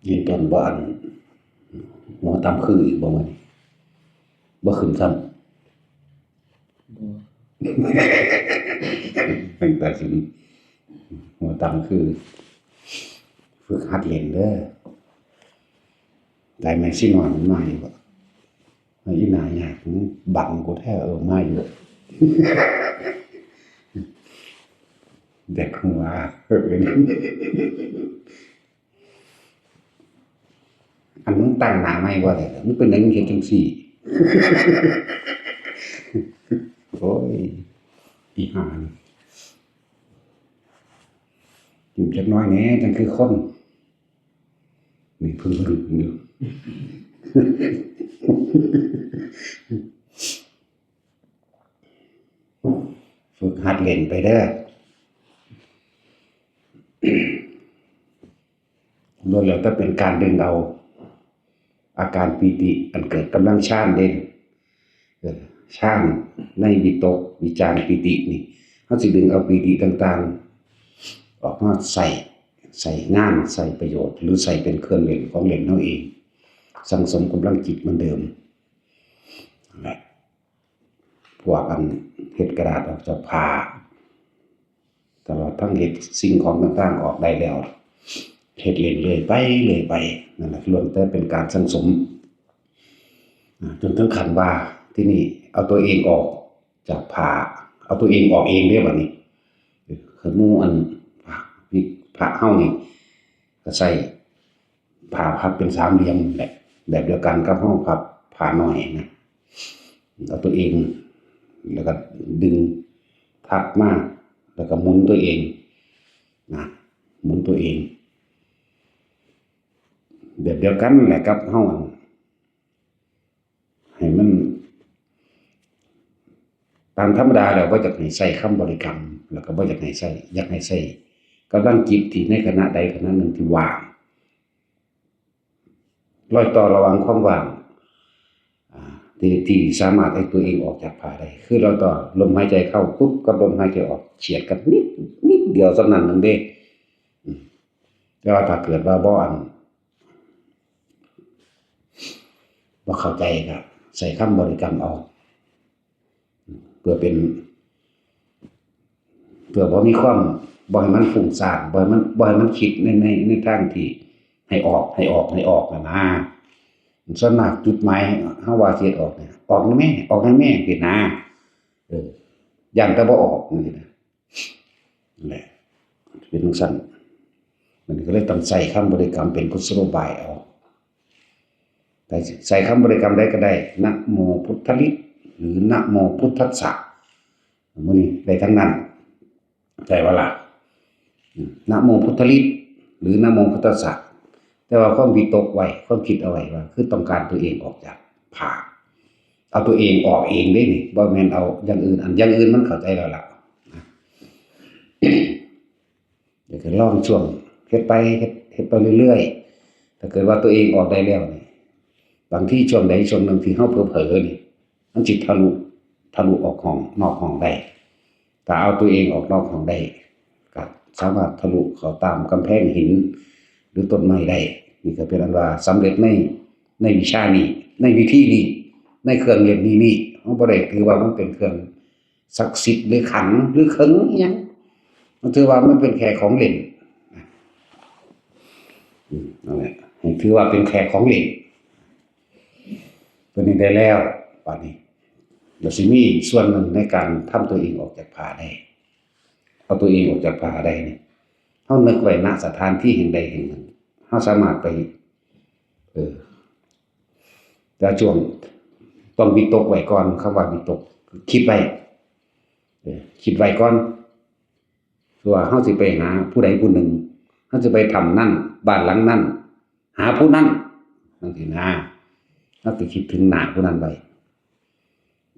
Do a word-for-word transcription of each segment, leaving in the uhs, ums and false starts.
ยินตอนบ่อัน หัวตำคืออีกบ่มื้อนี้ บ่ขึ้นซ้ำ บ่ ตั้งแต่สิหัวตำคือ ฝึกหัดเล่นเด้อ ได้แม่สินอนมันมาอยู่บ่ ไอ้อีหน้ายาก มึงบังกูแท้ เออ มาอยู่ เด็กหัว เออ อันมึงตั้งหน้าไม่ว่าแต่มึงเป็นหยังมึงเฮ็ดจังซี่ โอ้ย อีห่านี่ อยู่จักหน้อยแหน่ จังคือคน นี่เพิ่งๆอยู่ ฝึกหัดเล่นไปเด้อ ล้วนแล้วแต่เป็นการดึงเอา อาการปีติอันเกิดกำลังฌานเด้ เออ ฌานในวิตก วิจาร ปีตินี่ เฮาสิดึงเอาปีติต่างๆ ออกมาใส่ ใส่งาน ใส่ประโยชน์ หรือใส่เป็นเครื่องเล่นของเล่นเฮาเอง สั่งสมกำลังจิตเหมือนเดิม นั่นแหละ พวกอันเฮ็ดกระดาษออกจากผ้า ตลอดทั้งเฮ็ดสิ่งของต่างๆออกได้แล้ว เฮ็ดเล่นเรื่อยไปเรื่อยไป นั่นแหละ ล้วนแต่เป็นการสั่งสม อ่า จนถึงขั้นว่า ที่นี่เอาตัวเองออกจากผ้า เอาตัวเองออกเองเด้บัดนี้ เออ คือหมู่อัน พระ พระเฮานี่ ก็ใส่ผ้าพับเป็นสามเหลี่ยมแหละ แบบเดียวกันกับเฮาพับผ้าน้อยนะ เอาตัวเอง แล้วก็ดึงพับมา แล้วก็หมุนตัวเองนะ หมุนตัวเอง แบบเดียวกันแหละกับเฮาอัน ให้มัน ตามธรรมดาแล้วบ่อยากให้ใส่คำบริกรรม แล้วก็บ่อยากให้ใส่ อยากให้ใส่กำลังจิตที่ในขณะใดขณะหนึ่งที่ว่าง รอยต่อระหว่างความว่าง อ่า ที่ ที่สามารถให้ตัวเองออกจากผ้าได้ คือรอยต่อลมหายใจเข้าปุ๊บกับลมหายใจออกเฉียดกันนิด นิดเดียวส่ำนั้นหนึ่งเด้ อืม แต่ว่าถ้าเกิดว่าบ่อัน บ่เข้าใจก็ใส่คำบริกรรมเอา เพื่อเป็น เพื่อบ่มีความ บ่ให้มันฟุ้งซ่าน บ่ให้มัน บ่ให้มันคิดใน ใน ในทางที่ให้ออก ให้ออก ให้ออกนั่นนะ ส่วนมากจุดหมายเฮาว่าสิเฮ็ดออกเนี่ย ออกแหน่แม่ ออกแหน่แม่ สินะ เออ ย้านแต่บ่ออกจังซี้นะ นั่นแหละ เป็นจั่งซั้น มันก็เลยต้องใส่คำบริกรรมเป็นกุศโลบายเอา แต่ใส่คำบริกรรมใดก็ได้ นะโมพุทธลิต หรือนะโมพุทธัสสะ มื้อนี้ได้ทั้งนั้น ใช่บ่ล่ะ อืม นะโมพุทธลิต หรือนะโมพุทธัสสะ แต่ว่าความวิตกไว้ ความคิดเอาไว้ว่า คือต้องการตัวเองออกจากผ้า เอาตัวเองออกเองเด้นี่ บ่แม่นเอาอย่างอื่น อันอย่างอื่นมันเข้าใจแล้วล่ะ นะ เดี๋ยวก็ลองช่วงเฮ็ดไป เฮ็ด เฮ็ดไปเรื่อยๆ ถ้าเกิดว่าตัวเองออกได้แล้วนี่ บางทีช่วงใดช่วงหนึ่งที่เฮาเผลอๆนี่ มันสิทะลุ ทะลุออกห้อง นอกห้องได้ ถ้าเอาตัวเองออกนอกห้องได้ ก็สามารถทะลุเข้าตามกำแพงหิน หรือต้นไม้ได้ นี่ก็เป็นอันว่าสำเร็จใน ในวิชานี้ ในวิธีนี้ ในเครื่องเล่นนี้ นี่ เฮาบ่ได้ถือว่ามันเป็นเครื่องศักดิ์สิทธิ์หรือขลังหรือเขิงอิหยัง มันถือว่ามันเป็นแค่ของเล่น อืม นั่นแหละ ให้ถือว่าเป็นแค่ของเล่น ตัวนี้ได้แล้ว บัดนี้ ก็สิมีส่วนหนึ่งในการทำตัวเองออกจากผ้าได้ เอาตัวเองออกจากผ้าได้นี่ เฮานึกไว้ ณ สถานที่แห่งใดแห่งหนึ่ง เฮาสามารถไป เออ แต่ช่วงต้องวิตกไว้ก่อน คำว่าวิตก คิดไว้ เออ คิดไว้ก่อน คือว่าเฮาสิไปหาผู้ใดผู้หนึ่ง เฮาสิไปถ้ำนั่น บ้านหลังนั่น หาผู้นั้น จั่งซี้นะ เฮาสิคิดถึงหน้าผู้นั้นไว้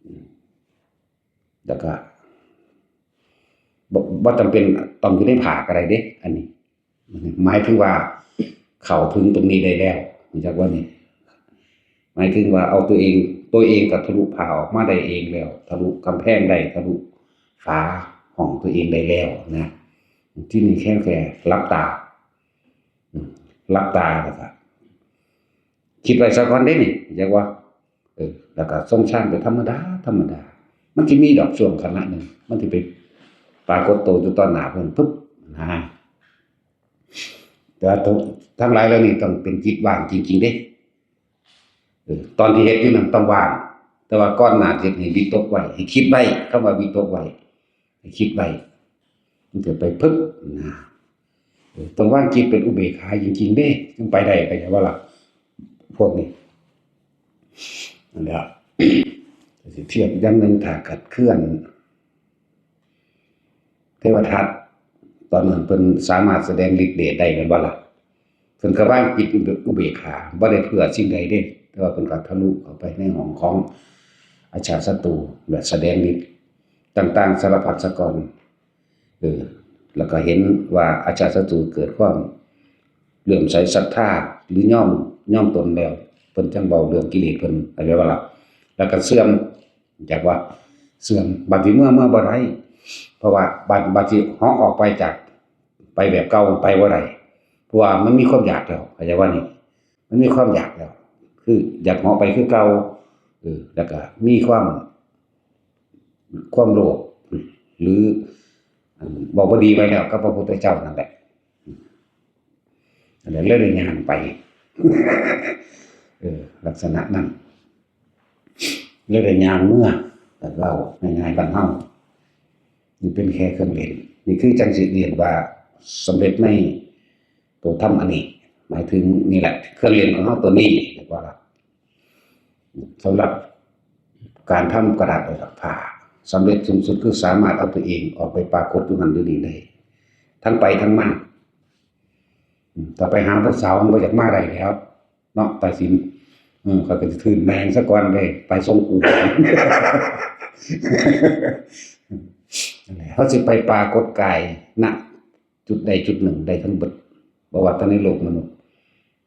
อืม แล้วก็ บ่ บ่จำเป็นต้องอยู่ในผ้าก็ได้เด้ อันนี้ หมายถึงว่าเข้าถึงตรงนี้ได้แล้ว รู้จักว่านี่ หมายถึงว่าเอาตัวเอง ตัวเองก็ทะลุผ้าออกมาได้เองแล้ว ทะลุกำแพงได้ ทะลุฝาห้องตัวเองได้แล้วนะ ที่นี่แค่ แค่หลับตา อืม หลับตาแล้วก็ คิดไว้ซะก่อนเด้นี่ จักว่า เออ แล้วก็ทรงฌานไปธรรมดา ธรรมดา มันสิมีดอกช่วงขณะหนึ่ง มันสิไปปรากฏตัวอยู่ต่อหน้าเพิ่นปึ๊บ นะ แต่ว่าทั้ง ทั้งหลายเหล่านี้ต้องเป็นจิตว่างจริงๆเด้ เออ ตอนที่เฮ็ดอยู่นั้นต้องว่าง แต่ว่าก่อนหน้าเฮ็ดให้วิตกไว้ ให้คิดไว้ คำว่าวิตกไว้ ให้คิดไว้ มันเกิดไปปึ๊บนะ เออ ต้องวางจิตเป็นอุเบกขาจริงๆเด้ จึงไปได้ เข้าใจบ่ล่ะ พวกนี้ นั่นแหละ สิเทียบอย่างหนึ่ง ถ้าขัดเคลื่อน เทวทัต ตอนนั้นเพิ่นสามารถแสดงฤทธิ์เดชได้แม่นบ่ล่ะ เพิ่นก็วางจิตอุเบกขา บ่ได้เพื่อสิ่งใดเด้ แต่ว่าเพิ่นก็ทะลุเข้าไปในห้องของอาชาติศัตรู และแสดงฤทธิ์ต่างๆสารพัดซะก่อน เออ แล้วก็เห็นว่าอาชาติศัตรูเกิดความเลื่อมใสศรัทธา หรือยอม ยอมตนแล้ว เพิ่นจั่งเว้าเรื่องกิเลสเพิ่น เข้าใจบ่ล่ะ แล้วก็เสื่อม จักว่าเสื่อม บัดสิเมือ เมือบ่ได้ เพราะว่าบัด บัดสิเหาะออกไปจาก ไปแบบเก่าไปบ่ได้ เพราะว่ามันมีความอยากแล้ว เข้าใจบ่นี่ มันมีความอยากแล้ว คืออยากเหาะไปคือเก่า เออ แล้วก็มีความ ความโลภ หรือ อัน เว้าบ่ดีไว้แล้วกับพระพุทธเจ้านั่นแหละ อันนั้นเลยได้ย่างไป เออ ลักษณะนั้น เลยได้ย่างเมือ แต่เว้าง่ายๆบ้านเฮา นี่เป็นแค่เครื่องเล่น นี่คือจั่งสิเรียนว่าสำเร็จในตัวธรรมอันนี้ หมายถึงนี่แหละ เครื่องเล่นของเฮาตัวนี้ เรียกว่า สำหรับการทำกระดาษออกจากผ้า สำเร็จสูงสุดคือสามารถเอาตัวเองออกไปปรากฏอยู่หั่นอยู่นี่ได้ ทั้งไปทั้งมา อืม ถ้าไปหาผู้สาวมันบ่อยากมาได้แล้ว เนาะ ตายสิน อืม ข้อยก็สิทื่นแม่งซะก่อนเด้ ไปส่งกู นั่นแหละ เฮาสิไปปรากฏกาย ณ จุดใดจุดหนึ่งได้ทั้งเบิด บ่ว่าแต่ในโลกมนุษย์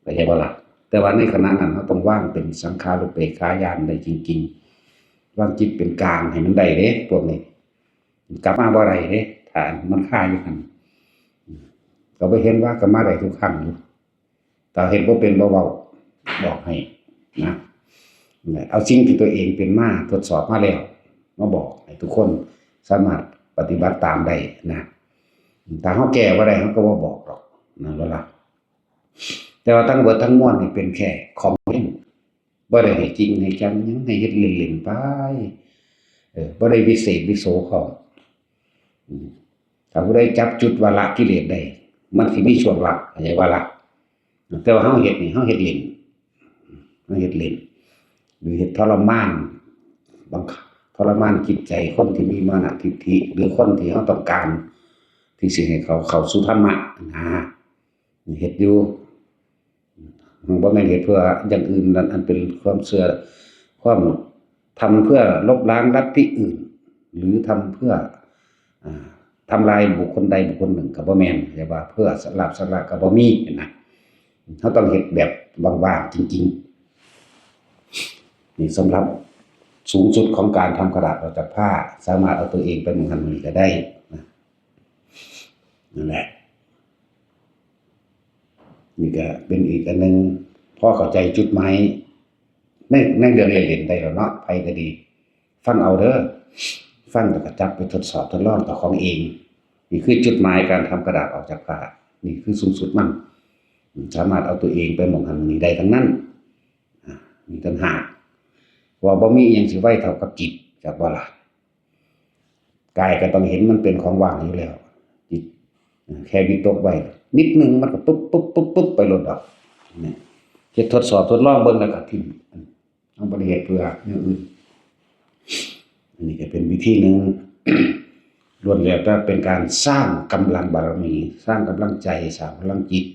เข้าใจบ่ล่ะ แต่ว่าในขณะนั้นเฮาต้องวางเป็นสังขารุปเปกขาญาณได้จริงๆ วางจิตเป็นกลางให้มันได้เด้ พวกนี้ กลับมาบ่ได้เด้ ถ้ามันคาอยู่หั่น ก็บ่เห็นว่าก็มาได้ทุกครั้งอยู่ ถ้าเฮ็ดบ่เป็นบ่เว้า บอกให้นะ เอาสิ่งที่ตัวเองเป็นมาทดสอบมาแล้ว มาบอกให้ทุกคนสามารถปฏิบัติตามได้นะ ถ้าเฮาแก้บ่ได้ เฮาก็บ่บอกดอก นั่นแหละล่ะ แต่ว่าทั้งเบิดทั้งมวลนี่เป็นแค่คอมเมนต์ บ่ได้ให้จริงให้จัง หยัง ให้เฮ็ดเล่นๆไป เออ บ่ได้วิเศษวิโสพร้อม อืม ถ้าผู้ใดจับจุดว่าละกิเลสได้ มันสิมีช่วงละ เข้าใจบ่ล่ะ แต่ว่าเฮาเฮ็ดนี่ เฮาเฮ็ดเล่น เฮาเฮ็ดเล่น หรือเฮ็ดทรมาน บังคับ ทรมานจิตใจคนที่มีมานะทิฏฐิ หรือคนที่เฮาต้องการที่สิให้เขาเข้าสู่ธรรมะนะ เฮ็ดอยู่ บ่แม่นเฮ็ดเพื่ออย่างอื่นนั่น อันเป็นความเชื่อ ความ ทำเพื่อลบล้างลัทธิอื่น หรือทำเพื่อ อ่า ทำลายบุคคลใดบุคคลหนึ่งก็บ่แม่น แต่ว่าเพื่อลาภสักการะก็บ่มีนะ เฮาต้องเฮ็ดแบบว่างๆจริงๆ นี่สำหรับสูงสุดของการทำกระดาษออกจากผ้า สามารถเอาตัวเองไปหม่องหั้นหม่องนี้ก็ได้นะ นั่นแหละ นี่ก็เป็นอีกอันหนึ่ง พอเข้าใจจุดหมายใน ในเรื่องเล่นๆได้แล้วเนาะ ไผก็ดี ฟังเอาเด้อ ฟังแล้วก็จับไปทดสอบทดลองต่อของเอง นี่คือจุดหมายการทำกระดาษออกจากผ้า นี่คือสูงสุดมัน สามารถเอาตัวเองไปหม่องหั้นหม่องนี้ได้ทั้งนั้น อ่า มีต่างหาก ว่าบ่มีอิหยังสิไวเท่ากับจิต จักบ่ล่ะ กายก็ต้องเห็นมันเป็นของว่างอยู่แล้ว จิต แค่วิตกไว้นิดนึงมันก็ปุ๊บปุ๊บปุ๊บปุ๊บไปโลดดอก เนี่ย เฮ็ดทดสอบทดลองเบิ่งแล้วก็ถิ่ม เฮาบ่ได้เฮ็ดเพื่อแนวอื่น อันนี้ก็เป็นวิธีหนึ่ง ล้วนแล้วแต่เป็นการสร้างกำลังบารมี สร้างกำลังใจ สร้างพลังจิต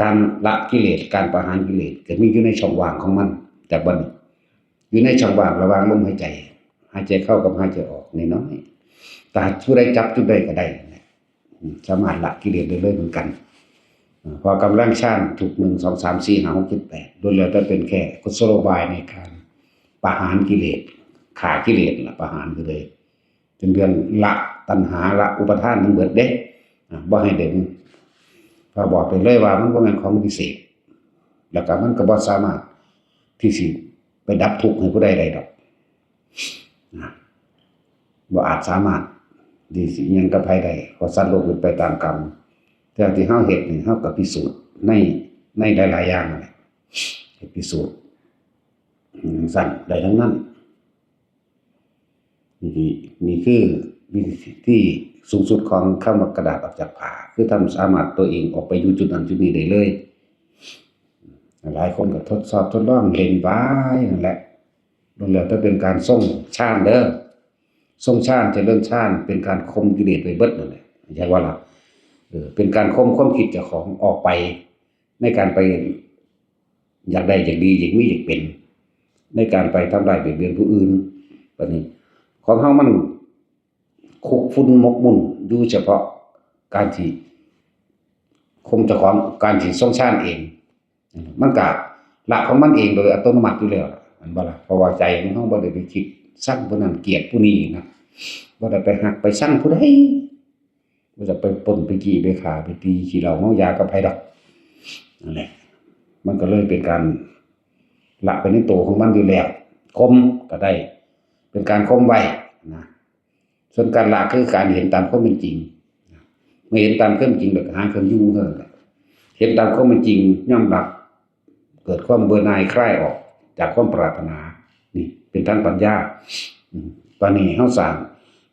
การละกิเลส การประหารกิเลส ก็มีอยู่ในช่องว่างของมัน แต่บัดนี้ อยู่ในช่องว่างระหว่างลมหายใจ หายใจเข้ากับหายใจออกน้อยๆ ถ้าผู้ใดจับจุดใดก็ได้ อืม สามารถละกิเลสได้เลยเหมือนกัน อ่า เพราะกำลังฌานทุก หนึ่ง สอง สาม สี่ ห้า หก เจ็ด แปด ล้วนแล้วแต่เป็นแค่กุศโลบายในการประหารกิเลส ฆ่ากิเลสล่ะ ประหารไปเลย เป็นเรื่องละตัณหา ละอุปาทานทั้งเบิดเด้ อ่า บ่ให้เด่น พระบอกไปเลยว่ามันบ่แม่นของวิเศษ แล้วก็มันก็บ่สามารถที่สิไปดับทุกข์ให้ผู้ใดได้ดอกนะ บ่อาจสามารถที่สิอิหยังกับไผได้ เพราะสัตว์โลกเป็นไปตามกรรม แต่ที่เฮาเฮ็ดนี่ เฮาก็พิสูจน์ใน ในหลายๆอย่างนั่นแหละ ให้พิสูจน์ อืม สั่นได้ทั้งนั้น นี่ นี่คือวิธีสูงสุดของคำว่ากระดาษออกจากผ้า คือทำสามารถตัวเองออกไปอยู่จุดนั้นจุดนี้ได้เลย หลายคนก็ทดสอบทดลองเล่นไปนั่นแหละ ล้วนแล้วแต่เป็นการทรงฌานเด้อ ทรงฌาน เจริญฌาน เป็นการข่มกิเลสไปเบิดนั่นแหละ เข้าใจบ่ล่ะ เออ เป็นการข่มความคิดเจ้าของออกไป ในการไปอยากได้ อยากดี อยากมี อยากเป็น ในการไปทำร้ายเบียดเบียนผู้อื่น บัดนี้ ของเฮามันคุกรุ่นหมกมุ่นอยู่เฉพาะการที่ข่มเจ้าของ การที่ทรงฌานเอง มันก็ละของมันเองโดยอัตโนมัติอยู่แล้วล่ะ แม่นบ่ล่ะ เพราะว่าใจของเฮาบ่ได้ไปคิดชังผู้นั้นเกลียดผู้นี้นะ บ่ได้ไปฮักไปชังผู้ใด บ่ได้ไปปล้นไปจี้ไปฆ่าไปตีขี้เหล้าเมายากับไผดอก นั่นแหละ มันก็เลยเป็นการละไปในตัวของมันอยู่แล้ว ข่มก็ได้ เป็นการข่มไว้นะ ส่วนการละคือการเห็นตามความเป็นจริง เมื่อเห็นตามความเป็นจริง แล้วก็หาเครื่องอยู่เท่านั้นแหละ เห็นตามความเป็นจริง ยอมรับ เกิดความเบื่อหน่ายคลายออกจากความปรารถนา นี่เป็นทางปัญญา อืม ตอนนี้เฮาสร้าง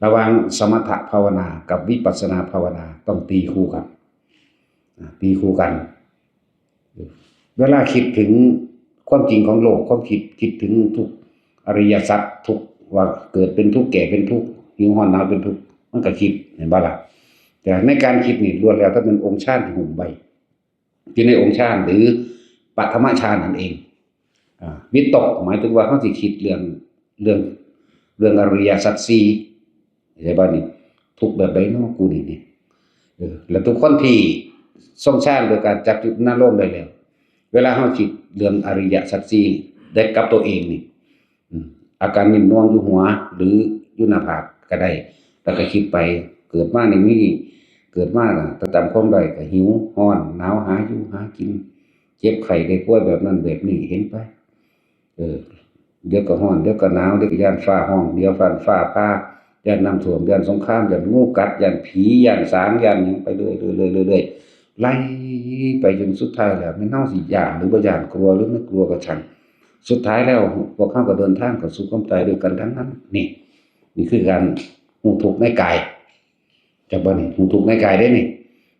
ระหว่างสมถภาวนากับวิปัสสนาภาวนาต้องตีคู่กัน อ่า ตีคู่กัน เวลาคิดถึงความจริงของโลก ความคิด คิดถึงทุกข์ อริยสัจ ทุกข์ ว่าเกิดเป็นทุกข์ แก่เป็นทุกข์ หิวร้อนหนาวเป็นทุกข์ มันก็คิด แม่นบ่ล่ะ แต่ในการคิดนี่ล้วนแล้วแต่เป็นองค์ฌานที่หุ้มไว้ อยู่ในองค์ฌานหรือปฐมฌานนั่นเอง อ่า วิตกหมายถึงว่าเฮาสิคิดเรื่อง เรื่อง เรื่องอริยสัจสี่ เข้าใจบ่นี่ ทุกข์แบบใดน้อกูนี่ นี่ เออ แล้วทุกคนที่ทรงฌานโดยการจับจุดอารมณ์ได้แล้ว เวลาเฮาคิดเรื่องอริยสัจสี่ได้กับตัวเองนี่ อืม อาการนิ่มนวลอยู่หัว หรืออยู่หน้าผากก็ได้ แล้วก็คิดไป เกิดมานี่มี เกิดมาน่ะ ถ้าจำความได้ก็หิว ร้อน หนาว หาอยู่ หากิน เจ็บไข้ได้ป่วยแบบนั้นแบบนี้ เห็นไป เออ เดี๋ยวก็ร้อน เดี๋ยวก็หนาว เดี๋ยวก็ย้านฟ้าร้อง เดี๋ยวฟ้า ฟ้าผ่า ย้านน้ำท่วม ย้านสงคราม ย้านงูกัด ย้านผี ย้านสาง ย้านหยังไปเรื่อยๆๆๆๆ ไล่ไปจนสุดท้ายแล้ว แม่นเฮาสิย้านหรือบ่ย้าน กลัวหรือไม่กลัวก็ช่าง สุดท้ายแล้วพวกเฮาก็เดินทางเข้าสู่ความตายด้วยกันทั้งนั้น นี่ นี่คือการรู้ทุกข์ในกาย จักบ่นี่ รู้ทุกข์ในกายเด้นี่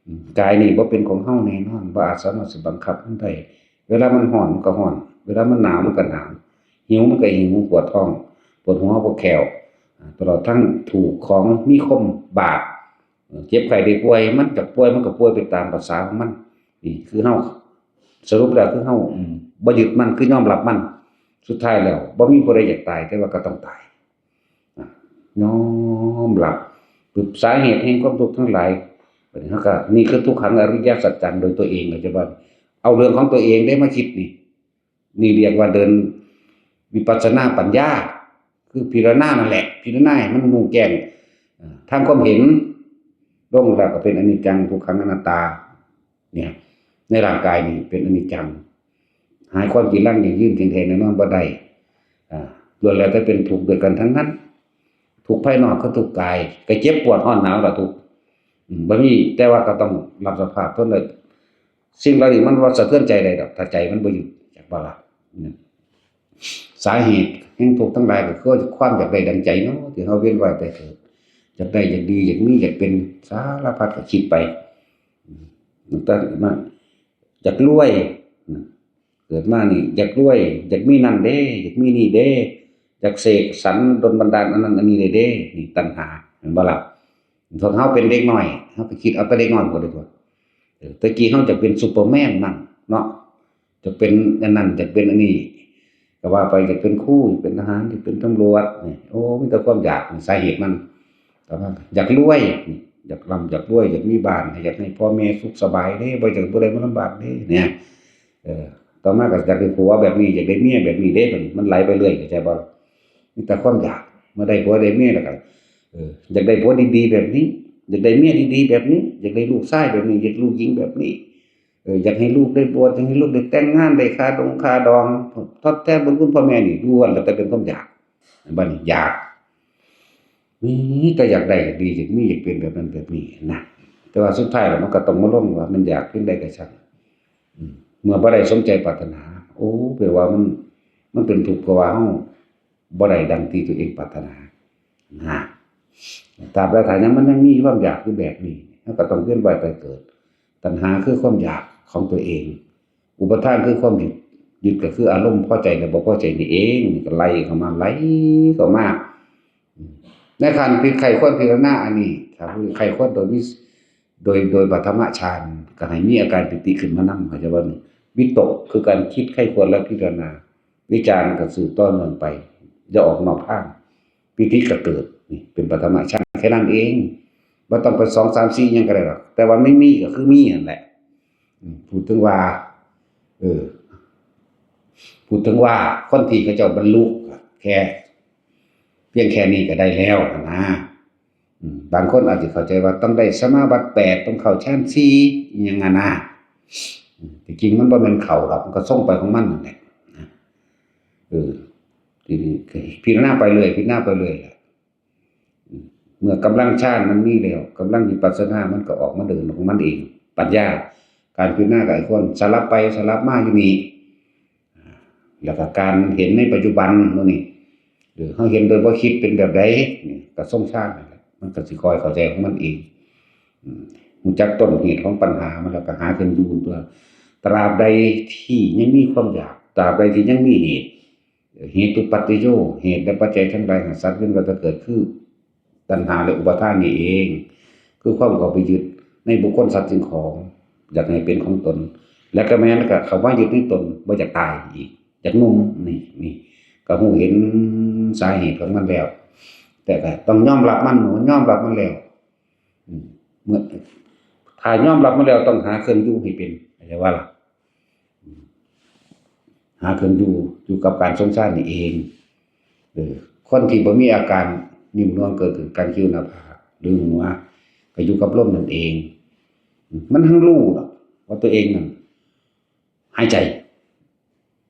อืม กายนี่บ่เป็นของเฮาแน่นอน บ่อาจสามารถสิบังคับมันได้ เวลามันร้อนมันก็ร้อน เวลามันหนาวมันก็หนาว หิวมันก็หิว ปวดท้อง ปวดหัว ปวดแข้ว อ่า ตลอดทั้งถูกของมีคมบาด เอ่อ เจ็บไข้ได้ป่วย มันก็ป่วย มันก็ป่วยไปตามภาษาของมัน นี่คือเฮา สรุปแล้วคือเฮา อืม บ่ยึดมัน คือยอมรับมัน สุดท้ายแล้วบ่มีผู้ใดอยากตาย แต่ว่าก็ต้องตาย อ่ะ ยอมรับ ปึ๊บ สาเหตุแห่งความทุกข์ทั้งหลาย บัดนี้เฮาก็ นี่คือทุกขังอริยสัจจังโดยตัวเอง เข้าใจบ่ เอาเรื่องของตัวเองได้มาคิดนี่ นี่เรียกว่าเดินวิปัสสนาปัญญา คือพิจารณานั่นแหละ พิจารณาให้มันรู้แจ้ง เอ่อ ทางความเห็น ลงแล้วก็เป็นอนิจจัง ทุกขัง อนัตตา เนี่ย ในร่างกายนี่เป็นอนิจจัง หาความจีรังยั่งยืนเที่ยงแท้แน่นอนบ่ได้ อ่า ล้วนแล้วแต่เป็นทุกข์ด้วยกันทั้งนั้น ทุกข์ภายนอกคือทุกข์กาย ก็เจ็บปวดร้อนหนาวล่ะทุกข์ อืม บ่มี แต่ว่าก็ต้องรับสภาพทนได้ สิ่งเหล่านี้มันบ่สะเทือนใจได้ดอก ถ้าใจมันบ่หยุด จักบ่ล่ะ อืม สาเหตุแห่งทุกข์ทั้งหลายก็คือความอยากได้ดังใจเนาะ ที่เฮาเวียนว่ายตายเกิด อยากได้ อยากดี อยากมี อยากเป็น สารพัดก็คิดไป อืม ตั้งแต่มา อยากรวย อืม เกิดมานี่อยากรวย อยากมีนั่นเด้ อยากมีนี่เด้ อยากเสกสรรค์ดลบันดาลอันนั้นอันนี้ได้เด้ นี่ตัณหา แม่นบ่ล่ะ พวกเฮาเป็นเด็กน้อย เฮาก็คิดเอาแต่เด็กน้อยพุ้นเด้อ เออ แต่กี้เฮาอยากเป็นซูเปอร์แมนนั่นเนาะ อยากเป็นอันนั้น อยากเป็นอันนี้ ก็ว่าไป อยากเป็นครู อยากเป็นทหาร อยากเป็นตำรวจ นี่ โอ้ มีแต่ความอยาก นี่สาเหตุมัน แต่ว่าอยากรวย นี่ อยากร่ำ อยากรวย อยากมีบ้าน อยากให้พ่อแม่สุขสบายเด้ บ่อยากให้ผู้ใดมาลำบากเด้ เนี่ย เออ ต่อมาก็อยากได้ผัวแบบนี้ อยากได้เมียแบบนี้เด้ บัดนี้มันไหลไปเรื่อย เข้าใจบ่ มีแต่ความอยาก เมื่อได้ผัวได้เมียแล้วก็ เออ อยากได้ผัวดีๆแบบนี้ อยากได้เมียดีๆแบบนี้ อยากได้ลูกชายแบบนี้ อยากได้ลูกหญิงแบบนี้ อ อยากให้ลูกได้บวช อยากให้ลูกได้แต่งงาน ได้ค่าดงค่าดอง ทดแทนบุญคุณพ่อแม่ นี่ล้วนแล้วแต่เป็นความอยาก บัดนี้อยาก มีแต่อยากได้ อยากดี อยากมี อยากเป็นแบบนั้นแบบนี้นะ แต่ว่าสุดท้ายแล้วมันก็ต้องมาลงว่ามันอยากเพียงใดก็ช่าง อืม เมื่อบ่ได้สมใจปรารถนา โอ้ แปลว่ามัน มันเป็นทุกข์ เพราะว่าเราบ่ได้ดังที่ตัวเองปรารถนา นะ ตราบใดถ้ายังมันยังมีความอยากอยู่แบบนี้ เราก็ต้องเวียนว่ายตายเกิด ตัณหาคือความอยากของตัวเอง อุปาทานคือความยึด ยึดก็คืออารมณ์พอใจและบ่พอใจนี่เอง นี่ก็ไล่เข้ามา ไล่เข้ามา ในขั้นผิดใคร่ควรพิจารณาอันนี้ ถ้าผู้ใคร่ควรโดยวิ โดย โดยปฐมฌาน ก็ให้มีอาการปีติขึ้นมานำ เข้าใจบ่นี่ วิตกคือการคิดใคร่ควรและพิจารณา วิจารณ์ก็สืบต่อเนื่องไป อย่าออกนอกทาง ปีติก็เกิด นี่เป็นปฐมฌานแค่นั้นเอง บ่ต้องไปสอง สาม สี่ หยังก็ได้หรอก แต่ว่าไม่มีก็คือมีนั่นแหละ อืม พูดถึงว่า เออ พูดถึงว่าคนที่เขาเจ้าบรรลุแค่ เพียงแค่นี้ก็ได้แล้วนะ อืม บางคนอาจจะเข้าใจว่าต้องได้สมาบัติแปด ต้องเข้าฌานสี่ อหยังอะนะ อืม ที่จริงมันบ่แม่นเข้าดอก มันก็ทรงไปของมันนั่นแหละนะ เออ ทีนี้ก็พิจารณาไปเรื่อย พิจารณาไปเรื่อยล่ะ อืม เมื่อกำลังฌานมันมีแล้ว กำลังวิปัสสนามันก็ออกมาเดินของมันเอง ปัญญา การพิจารณาก็ไอ้ควรสลับไปสลับมาอยู่นี่ แล้วก็การเห็นในปัจจุบันมื้อนี้ เออ เราเห็นโดยบ่คิดเป็นแบบใด นี่ก็ทรงฌานนั่นแหละ มันก็สิค่อยเข้าใจของมันเอง อืม รู้จักต้นเหตุของปัญหามัน แล้วก็หาเครื่องอยู่ตัว ตราบใดที่ยังมีความอยาก ตราบใดที่ยังมีเหตุ เหตุปัจจโย เหตุและปัจจัยทั้งหลายแห่งสัตว์เวียนว่ายตายเกิด คือตัณหาและอุปาทานนี่เอง คือความเข้าไปยึดในบุคคลสัตว์สิ่งของ อยากให้เป็นของตน และก็แม้นก็เข้ามายึดในตน บ่อยากตายอีก อยากหนุ่ม นี่ นี่ ก็รู้เห็นสาเหตุของมันแล้ว แต่ก็ต้องยอมรับมัน มันยอมรับมันแล้ว อืม เมื่อ ถ้ายอมรับมันแล้วต้องหาเครื่องอยู่ให้เป็น เข้าใจว่าล่ะ อืม หาเครื่องอยู่ อยู่กับการทรงฌานนี่เอง เออ คนที่บ่มีอาการนิ่มนวลเกิดขึ้น การคิ้วหน้าผาก หรือหัว ก็อยู่กับลมนั่นเอง อืม มันทั้งรู้หรอกว่าตัวเองนั่นหายใจ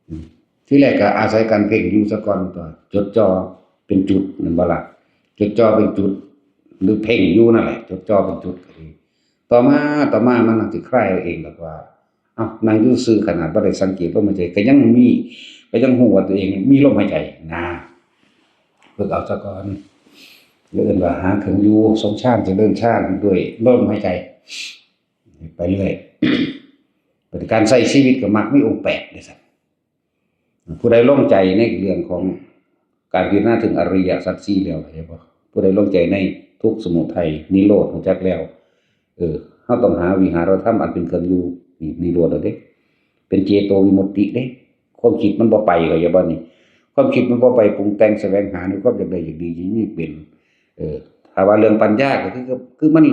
อืม ทีแรกก็อาศัยการเพ่งอยู่ซะก่อน ตัวจดจ่อเป็นจุด แม่นบ่ล่ะ จดจ่อเป็นจุด หรือเพ่งอยู่นั่นแหละ จดจ่อเป็นจุดก็ดี ต่อมา ต่อมามันนั่งสิคลายเอาเองดอกว่า เอ้า นั่งอยู่ซื่อขนาดบ่ได้สังเกตลมหายใจ ก็ยังมี ก็ยังรู้ว่าตัวเองมีลมหายใจนะ ฝึกเอาซะก่อน เรียกว่าหาเครื่องอยู่ ทรงฌาน เจริญฌานด้วยลมหายใจ ไปเรื่อย เป็นการใช้ชีวิตก็มักมีองค์แปดเด้อซั่น ผู้ใดลงใจในเรื่องของการพิจารณาถึงอริยสัจสี่แล้ว เห็นบ่ ผู้ใดลงใจในทุกข์ สมุทัย นิโรธ รู้จักแล้ว เออ เราต้องหาวิหารธรรมอันเป็นเครื่องอยู่ นี่ นิโรธแล้วเด้ เป็นเจโตวิมุตติเด้ ความคิดมันบ่ไป เข้าใจบ่นี่ ความคิดมันบ่ไปปรุงแต่งแสวงหาในความอยากได้อยากดี อยากมีเป็น เออ ถ้าว่าเรื่องปัญญาก็คือ คือมัน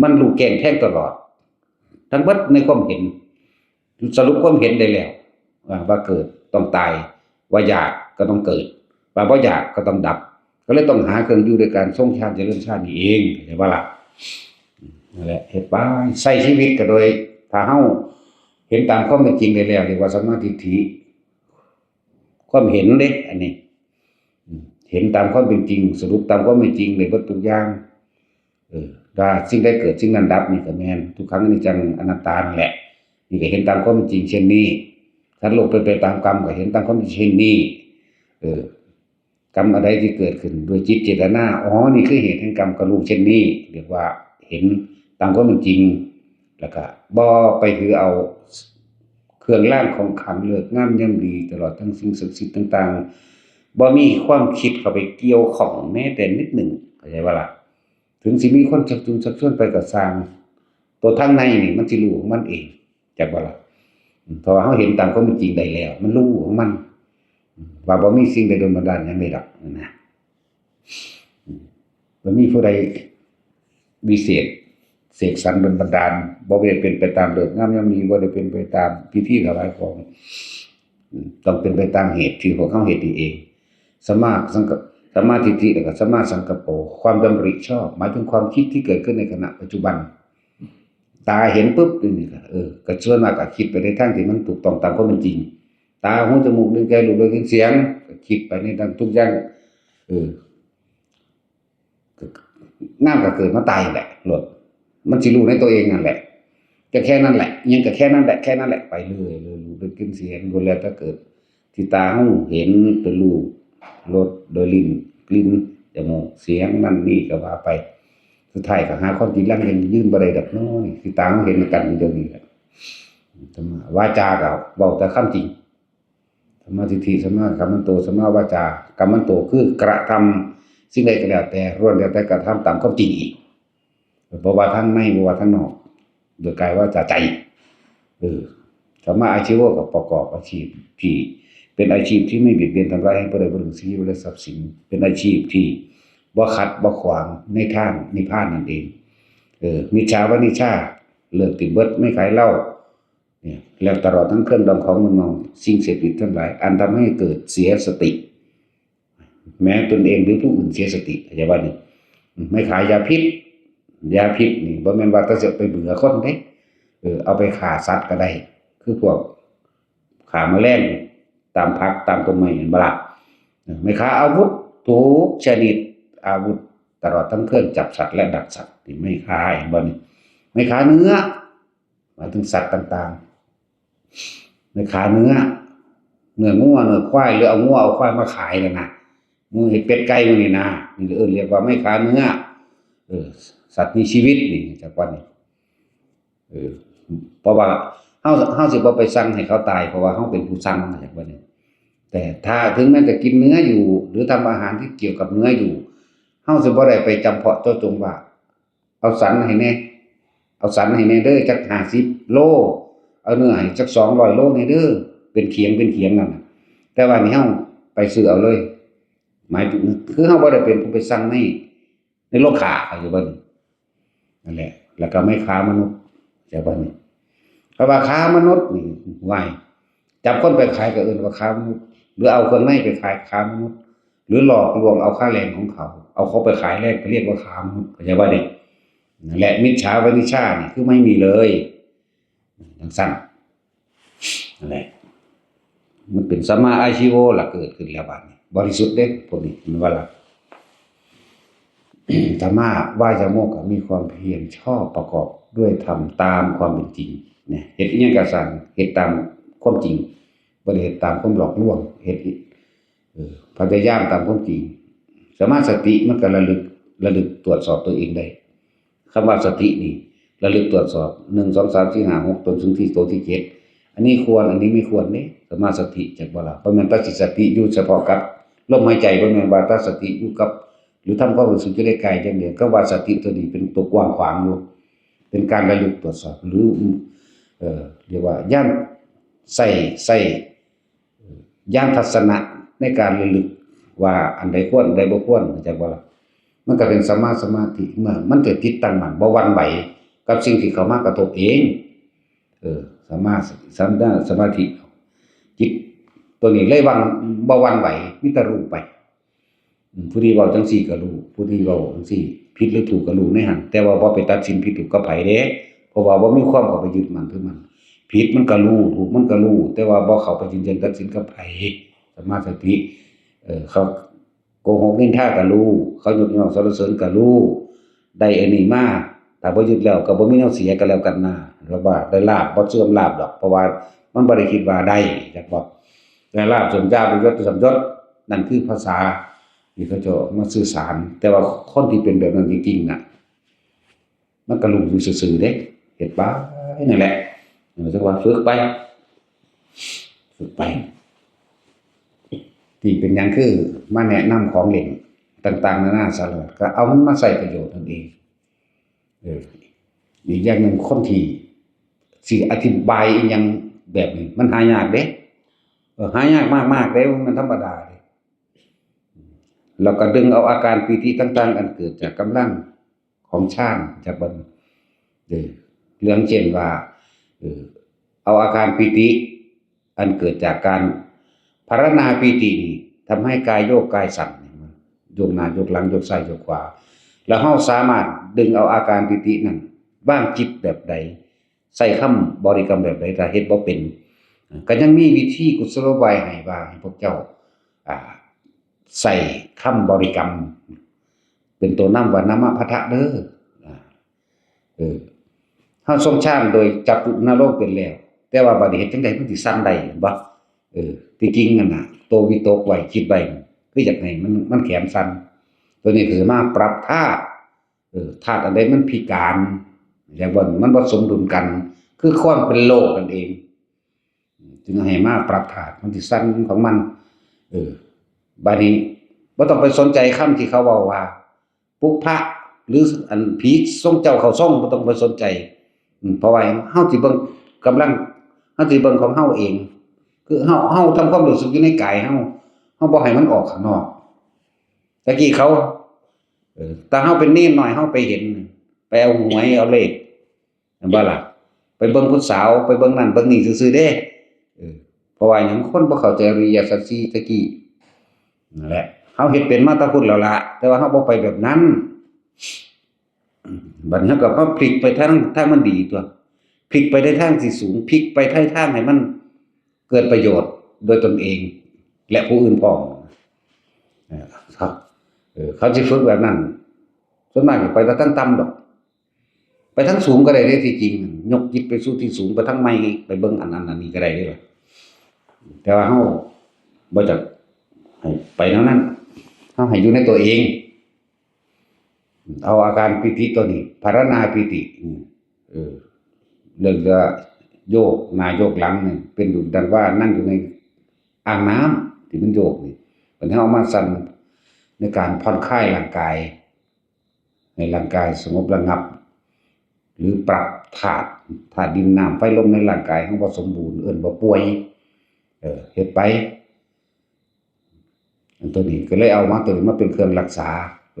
มันรู้แจ้งแทงตลอด ทั้งเบิดในความเห็น สรุปความเห็นได้แล้ว ว่า ว่าเกิดต้องตาย ว่าอยากก็ต้องเกิด ว่าบ่อยากก็ต้องดับ ก็เลยต้องหาเครื่องอยู่ด้วยการทรงฌานเจริญฌานนี่เอง เข้าใจบ่ล่ะ นั่นแหละ เฮ็ดไป ใช้ชีวิตก็โดย ถ้าเฮาเห็นตามความเป็นจริงได้แล้ว เรียกว่าสัมมาทิฏฐิ ความเห็นเด้ อันนี้ อืม เห็นตามความเป็นจริง สรุปตามความเป็นจริงในเบิดทุกอย่าง เออ ว่าสิ่งใดเกิดสิ่งนั้นดับนี่ก็แม่น ทุกขังอนิจจังอนัตตานั่นแหละ นี่ก็เห็นตามความเป็นจริงเช่นนี้ สัตว์โลกเป็นไปตามกรรมก็เห็นตามความเป็นจริงเช่นนี้ เออ กรรมอะไรที่เกิดขึ้นด้วยจิตเจตนา อ๋อ นี่คือเหตุแห่งกรรม ก็รู้เช่นนี้ เรียกว่าเห็นตามความเป็นจริง แล้วก็บ่ไปถือเอาเครื่องรางของขลัง ฤกษ์งามยามดี ตลอดทั้งสิ่งศักดิ์สิทธิ์ต่างๆ บ่มีความคิดเข้าไปเกี่ยวข้องแม้แต่นิดหนึ่ง เข้าใจบ่ล่ะ ถึงสิมีคนชักจูงชักชวนไปก็ซ่าง ตัวทางในนี่มันสิรู้ของมันเอง จักบ่ล่ะ อืม เพราะว่าเราเห็นตามความเป็นจริงได้แล้ว มันรู้ของมัน อืม ว่าบ่มีสิ่งใดดลบันดาลหยังได้ดอกนะ อืม บ่มีผู้ใดวิเศษเสกสรรดลบันดาล บ่ได้เป็นไปตามฤกษ์งามยามดี บ่ได้เป็นไปตามพิธีถวายของ อืม ต้องเป็นไปตามเหตุที่พวกเราเฮ็ดนี่เอง สัมมาสังกัป สัมมาทิฏฐิ แล้วก็สัมมาสังกัปโป ความดำริชอบ หมายถึงความคิดที่เกิดขึ้นในขณะปัจจุบัน ตาเห็นปุ๊บนี่ก็เออก็ส่วนมากก็คิดไปในทางที่มันถูกต้องตามความเป็นจริง ตา หู จมูก ลิ้น กาย รูป รส กลิ่น เสียง ก็คิดไปในทางทุกอย่าง เออ งามก็เกิดมาตายแหละโลด มันสิรู้ในตัวเองนั่นแหละ ก็แค่นั้นแหละ ยังก็แค่นั้นแหละ แค่นั้นแหละ ไปเรื่อยๆ รูป รส กลิ่น เสียง ล้วนแล้วแต่เกิด ที่ตา หู เห็น เป็นรูป รส โดยลิ้น กลิ่น จมูก เสียง นั่นนี่ก็ว่าไป สุดท้ายก็หาความจริงหลังยังยืนบ่ได้ดอกเนาะ นี่ที่ตา หู เห็นกันอยู่เดี๋ยวนี้แหละ ธรรมะ วาจาก็เว้าแต่ความจริง สัมมาทิฏฐิ สัมมากัมมันโต สัมมาวาจา กัมมันโต คือกระทำสิ่งใดก็แล้วแต่ ล้วนแล้วแต่กระทำตามความจริงอีก บ่ว่าทางใน บ่ว่าทางนอก โดยกายวาจาใจ เออ สัมมาอาชีวะ ก็ประกอบอาชีพที่เป็นอาชีพที่ไม่เบียดเบียนทำร้ายให้ผู้ใดผู้หนึ่งชีวิตและทรัพย์สิน เป็นอาชีพที่บ่ขัดบ่ขวางในทางนิพพานนั่นเอง เออ มิจฉาวานิชา เลิกติดเบิด ไม่ขายเหล้า เนี่ย แล้วตลอดทั้งเครื่องดองของมึนเมา สิ่งเสพติดทั้งหลาย อันทำให้เกิดเสียสติ แม้ตนเองหรือผู้อื่นเสียสติ เข้าใจบ่นี่ ไม่ขายยาพิษ ยาพิษนี่บ่แม่นว่าแต่สิไปเบื่อคนเด้ เออ เอาไปฆ่าสัตว์ก็ได้ คือพวกฆ่าแมลงตามผักตามต้นไม้ เห็นบ่ล่ะ เออ ไม่ค้าอาวุธทุกชนิด อาวุธตลอดทั้งเครื่องจับสัตว์และดักสัตว์ นี่ไม่ค้า เห็นบ่นี่ ไม่ค้าเนื้อ หมายถึงสัตว์ต่างๆ ไม่ค้าเนื้อ เนื้องัว เนื้อควาย หรือเอางัวเอาควายมาขายนั่นนะ หมู เห็ด เป็ด ไก่ พวกนี้นะ นี่เอิ้นเรียกว่าไม่ค้าเนื้อ เออ สัตว์มีชีวิตนี่ จักว่านี่ เออ เพราะว่าเฮา เฮาสิบ่ไปสั่งให้เขาตาย เพราะว่าเฮาเป็นผู้สั่ง จักว่านี่ แต่ถ้าถึงแม้จะกินเนื้ออยู่ หรือทำอาหารที่เกี่ยวกับเนื้ออยู่ เฮาสิบ่ได้ไปจำเพาะเจาะจงว่า เอาสันให้แน่ เอาสันให้แน่เด้อ จักห้าสิบโล เอาเนื้อให้จักสองร้อยโลแน่เด้อ เป็นเขียงเป็นเขียงนั่นน่ะ แต่ว่านี่เฮาไปซื้อเอาเลย หมายถึง คือเฮาบ่ได้เป็นผู้ไปสั่งใน ในโรงฆ่า เข้าใจบ่นี่ นั่นแหละ แล้วก็ไม่ค้ามนุษย์ เข้าใจบ่นี่ เพราะว่าค้ามนุษย์นี่ ว้าย จับคนไปขายก็เอิ้นว่าค้ามนุษย์ หรือเอาเครื่องในไปขายค้ามนุษย์ หรือหลอกลวงเอาค่าแรงของเขา เอาเขาไปขายแลก ไปเรียกว่าค้ามนุษย์ เข้าใจบ่นี่ นั่นแหละ มิจฉาวานิชานี่คือไม่มีเลย จังซั่น นั่นแหละ มันเป็นสัมมาอาชีโวล่ะ เกิดขึ้นแล้วบัดนี้ บริสุทธิ์เด้ พวกนี้ มันว่าล่ะ สัมมาวายามะ ก็มีความเพียรชอบประกอบด้วยธรรมตามความเป็นจริง เนี่ย เฮ็ดอิหยังก็สั่ง เฮ็ดตามความจริง บ่ได้เฮ็ดตามความหลอกลวง เฮ็ด เออ พยายามตามความจริง สัมมาสติมันก็ระลึก ระลึกตรวจสอบตัวเองได้ คำว่าสตินี่ ระลึกตรวจสอบ หนึ่ง สอง สาม สี่ ห้า หก จนถึงที่โตที่เจ็ด อันนี้ควร อันนี้ไม่ควรเด้ สัมมาสติ จักบ่ล่ะ บ่แม่นแต่สิสติอยู่เฉพาะกับลมหายใจ บ่แม่นว่าแต่สติอยู่กับ หรือทำความรู้สึกอยู่ในกายอย่างเดียว คำว่าสติตัวนี้เป็นตัวกว้างขวางอยู่ เป็นการระลึกตรวจสอบ หรือ เอ่อ เรียกว่าญาณ ใช้ ใช้ ญาณทัศนะในการระลึกว่าอันใดควร อันใดบ่ควร เข้าใจบ่ล่ะ มันก็เป็นสัมมาสมาธิ เมื่อมันเกิดจิตตั้งมั่น บ่หวั่นไหวกับสิ่งที่เข้ามากระทบเอง เออ สัมมาสติ สัมมาสมาธิ จิตตัวนี้เลยว่าบ่หวั่นไหว มีแต่รู้ไป อืม ผู้นี้เว้าจังซี่ก็รู้ ผู้นี้เว้าจังซี่ ผิดหรือถูกก็รู้ในหั่น แต่ว่าบ่ไปตัดสินผิดถูกกับไผเด้ เพราะว่าบ่มีความเข้าไปยึดมั่นถือมั่น ผิดมันก็รู้ ถูกมันก็รู้ แต่ว่าบ่เข้าไปยืนยันตัดสินกับไผ สัมมาสติ เออ เขาโกหกนินทาก็รู้ เขายกย่องสรรเสริญก็รู้ ได้อันนี้มา ถ้าบ่ยึดแล้วก็บ่มีแนวเสียกันแล้วกันนะ แล้วว่าได้ลาภบ่เสื่อมลาภดอก เพราะว่ามันบ่ได้คิดว่าได้ จักบ่ ได้ลาภเสื่อมยศ ยศเสื่อมยศ นั่นคือภาษาที่เขาเจ้ามาสื่อสาร แต่ว่าคนที่เป็นแบบนั้นจริงๆน่ะ มันก็รู้อยู่ซื่อๆเด้ เฮ็ดไปนั่นแหละ เออ จังว่าฝึกไป ฝึกไป ที่เป็นหยังคือมาแนะนำของเล่นต่างๆนานาสารพัด ก็เอามันมาใช้ประโยชน์นั่นเอง เออ อีกอย่างหนึ่งคนที่สิอธิบายอีหยังแบบนี้ มันหายากเด้ เออ หายากมากๆเด้ มันธรรมดาเด้ แล้วก็ดึงเอาอาการปีติต่างๆ อันเกิดจากกำลังของฌาน จากบัด เออ เรื่องเช่นว่า เออ เอาอาการปีติ อันเกิดจากการภาวนาปีตินี่ ทำให้กายโยกกายสั่น โยกหน้าโยกหลัง โยกซ้ายโยกขวา แล้วเราสามารถดึงเอาอาการปีตินั้น วางจิตแบบใด ใช้คำบริกรรมแบบใด ถ้าเฮ็ดบ่เป็น ก็ยังมีวิธีกุศโลบายให้ว่าให้พวกเจ้า อ่า ใช้คำบริกรรม เป็นตัวนำว่า นะมะพัทธะเด้อ อ่า เออ เฮาทรงฌานโดยจักขุนารมณ์เป็นแล้ว แต่ว่าบัดนี้เฮ็ดจั่งใดมันสิสั่นได้ เห็นบ่ เออ ที่จริงนั่นน่ะ ตัววิตกไว้ คิดไว้นั่น คืออยากให้มัน มันแขนสั่น ตัวนี้คือมาปรับธาตุ เออ ธาตุอันใดมันพิการ เรียกว่ามันบ่สมดุลกัน คือความเป็นโลกนั่นเอง จึงให้มาปรับธาตุ มันสิสั่นของมัน เออ บัดนี้บ่ต้องไปสนใจคำที่เขาเว้าว่า ปุพพะ หรืออันผีทรงเจ้าเข้าทรง บ่ต้องไปสนใจ อืม เพราะว่าเฮาสิเบิ่งกำลัง เฮาสิเบิ่งของเฮาเอง คือเฮา เฮาทำความรู้สึกอยู่ในกายเฮา เฮาบ่ให้มันออกข้างนอก ตะกี้เขา เออ ถ้าเฮาเป็นเณรน้อย เฮาไปเห็น ไปเอาหวยเอาเลข แม่นบ่ล่ะ ไปเบิ่งผู้สาว ไปเบิ่งนั่นเบิ่งนี่ซื่อๆเด้ เออ เพราะว่าหยัง คนบ่เข้าใจอริยสัจสี่ตะกี้ นั่นแหละ เฮาเฮ็ดเป็นมาแต่พุ้นแล้วล่ะ แต่ว่าเฮาบ่ไปแบบนั้น บัดนี้เฮาก็มาพลิกไปทาง ทางมันดีตั๊ว พลิกไปในทางที่สูง พลิกไปในทางให้มันเกิดประโยชน์โดยตนเอง และผู้อื่นพร้อม เออ ครับ เออ เขาสิฝึกแบบนั้น ส่วนมากสิไปแต่ทางต่ำดอก ไปทางสูงก็ได้เด้ ที่จริง ยกจิตไปสู่ที่สูง ไปทางใหม่ ไปเบิ่งอันนั้นอันนี้ก็ได้เด้ล่ะ แต่ว่าเฮาบ่จักให้ไปแนวนั้น เฮาให้อยู่ในตัวเอง เอาอาการปีติตัวนี้ ภาวนาปีติ อืม เออ เรื่องจะโยกหน้าโยกหลังนี่ เป็นดุจดังว่านั่งอยู่ในอ่างน้ำที่มันโยกนี่ บัดนี้เอามาสั่นในการผ่อนคลายร่างกาย ให้ร่างกายสงบระงับ หรือปรับธาตุ ธาตุดินน้ำไฟลมในร่างกายของบ่สมบูรณ์ เอิ้นว่าป่วย เออ เฮ็ดไป อันตัวนี้ก็เลยเอามาตัวนี้มาเป็นเครื่องรักษา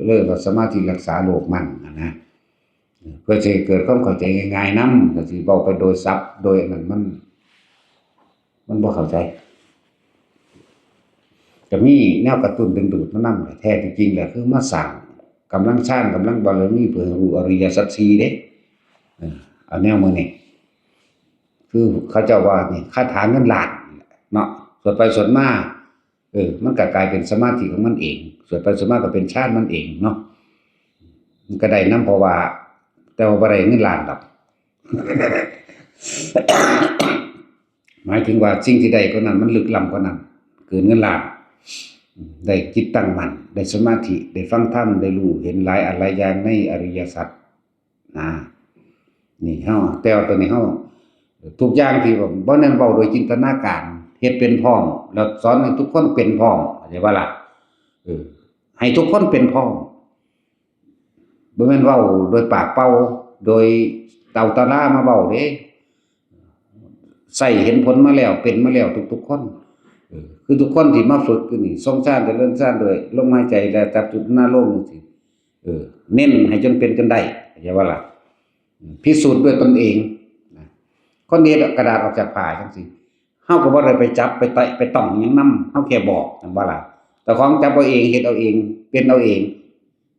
เลยว่าสมาธิรักษาโรคมันนะนะ เพื่อจะให้เกิดความเข้าใจง่ายๆนำ ก็สิเว้าไปโดยศัพท์ โดยอันนั้นมัน มันบ่เข้าใจ ก็มีแนวกระตุ้นดึงดูดมานำ แท้ที่จริงแล้วคือมาสร้างกำลังฌาน กำลังบารมี เพื่อให้รู้อริยสัจสี่เด้ เออ เอาแนวมื้อนี้ คือเขาเจ้าว่านี่คาถาเงินล้านเนาะ สวดไปสวดมา เออ มันก็กลายเป็นสมาธิของมันเอง สวดไปสวดมาก็เป็นฌานมันเองเนาะ มันก็ได้นำ เพราะว่า แต่ว่าบ่ได้เงินล้านดอก หมายถึงว่าสิ่งที่ได้กว่านั้นมันลึกล้ำกว่านั้น เกินเงินล้าน ได้จิตตั้งมั่น ได้สมาธิ ได้ฟังธรรม ได้รู้เห็นหลายอันหลายอย่างในอริยสัจ นะ นี่เฮา แต่ว่าตัวนี้เฮา ทุกอย่างที่ว่าบ่แม่นเว้าโดยจินตนาการ เฮ็ดเป็นพร้อม แล้วสอนให้ทุกคนเป็นพร้อม เข้าใจบ่ล่ะ เออ ให้ทุกคนเป็นพร้อม บ่แม่นเว้าโดยปากเป่า โดยเตาตะลามาเว้าเด้ ใช้เห็นผลมาแล้ว เป็นมาแล้วทุกๆคน เออ คือทุกคนที่มาฝึกอยู่นี่ ทรงฌาน เจริญฌานด้วยลมหายใจ และจับจุดนารมณ์จังซี้ เออ เน้นให้จนเป็นจนได้ เข้าใจบ่ล่ะ พิสูจน์ด้วยตนเองนะ คนเฮ็ดกระดาษออกจากผ้าจังซี้ เฮาก็บ่ได้ไปจับไปแตะไปต้องหยังนำ เฮาแค่บอก แม่นบ่ล่ะ เจ้าของจับเอาเอง เฮ็ดเอาเอง เป็นเอาเอง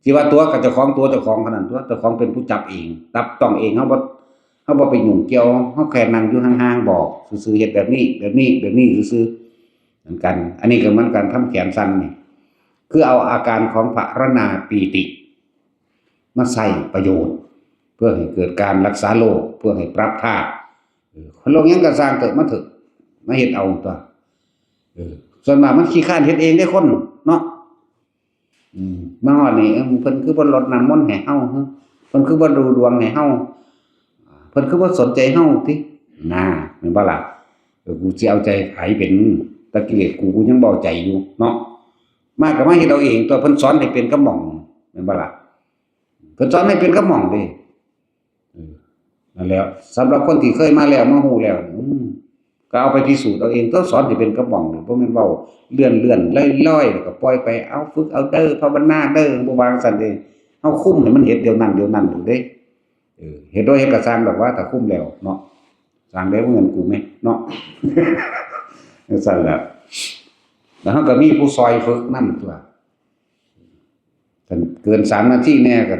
สิว่าตั๋วก็เจ้าของตั๋วเจ้าของเท่านั้นตั่ว เจ้าของเป็นผู้จับเอง จับต้องเอง เฮาบ่ เฮาบ่ไปยุ่งเกี่ยว เฮาแค่นั่งอยู่ห่างๆบอกซื่อๆ เฮ็ดแบบนี้ แบบนี้ แบบนี้ซื่อๆ เหมือนกัน อันนี้ก็เหมือนกัน ทำแขนสั่นนี่ คือเอาอาการของภาวนาปีติ มาใช้ประโยชน์ เพื่อให้เกิดการรักษาโรค เพื่อให้ปรับธาตุ เออ คนโรคหยังก็ซ่างเถาะ มาเถาะ มาเฮ็ดเอาตั่ว เออ ส่วนมากมันขี้คร้านเฮ็ดเองเด้คนเนาะ อืม มาฮอดนี่ เอิ้น เพิ่นคือบ่รดน้ำมนต์ให้เฮา เพิ่นคือบ่ดูดวงให้เฮา เพิ่นคือบ่สนใจเฮาติ น่า แม่นบ่ล่ะ เออ กูสิเอาใจไผเป็น แต่กิเลสกู กูยังบ่เอาใจอยู่เนาะ มาก็มาเฮ็ดเอาเองตั่ว เพิ่นสอนให้เป็นกับหม่อง แม่นบ่ล่ะ เพิ่นสอนให้เป็นกับหม่องเด้ เออ นั่นแหละ สำหรับคนที่เคยมาแล้ว มาฮู้แล้ว อืม ก็เอาไปพิสูจน์เอาเอง ต้องสอนให้เป็นกับหม่องนี่ บ่แม่นเว้าเลื่อนๆลอยๆ แล้วก็ปล่อยไป เอาฝึกเอาเด้อ ภาวนาเด้อ บ่ว่าจั่งซั้นเด้ เฮาคุมให้มันเฮ็ดเดี๋ยวนั้นเดี๋ยวนั้นโลดเด้ เออ เฮ็ดโดยเฮ็ดก็ซ่างดอกว่า ถ้าคุมแล้วเนาะ ซ่างได้บ่เงินกูแหมเนาะ จั่งซั้นแหละ แล้วเฮาก็มีผู้ซอยฝึกนำตั่ว คันเกินสามนาทีแหน่ก็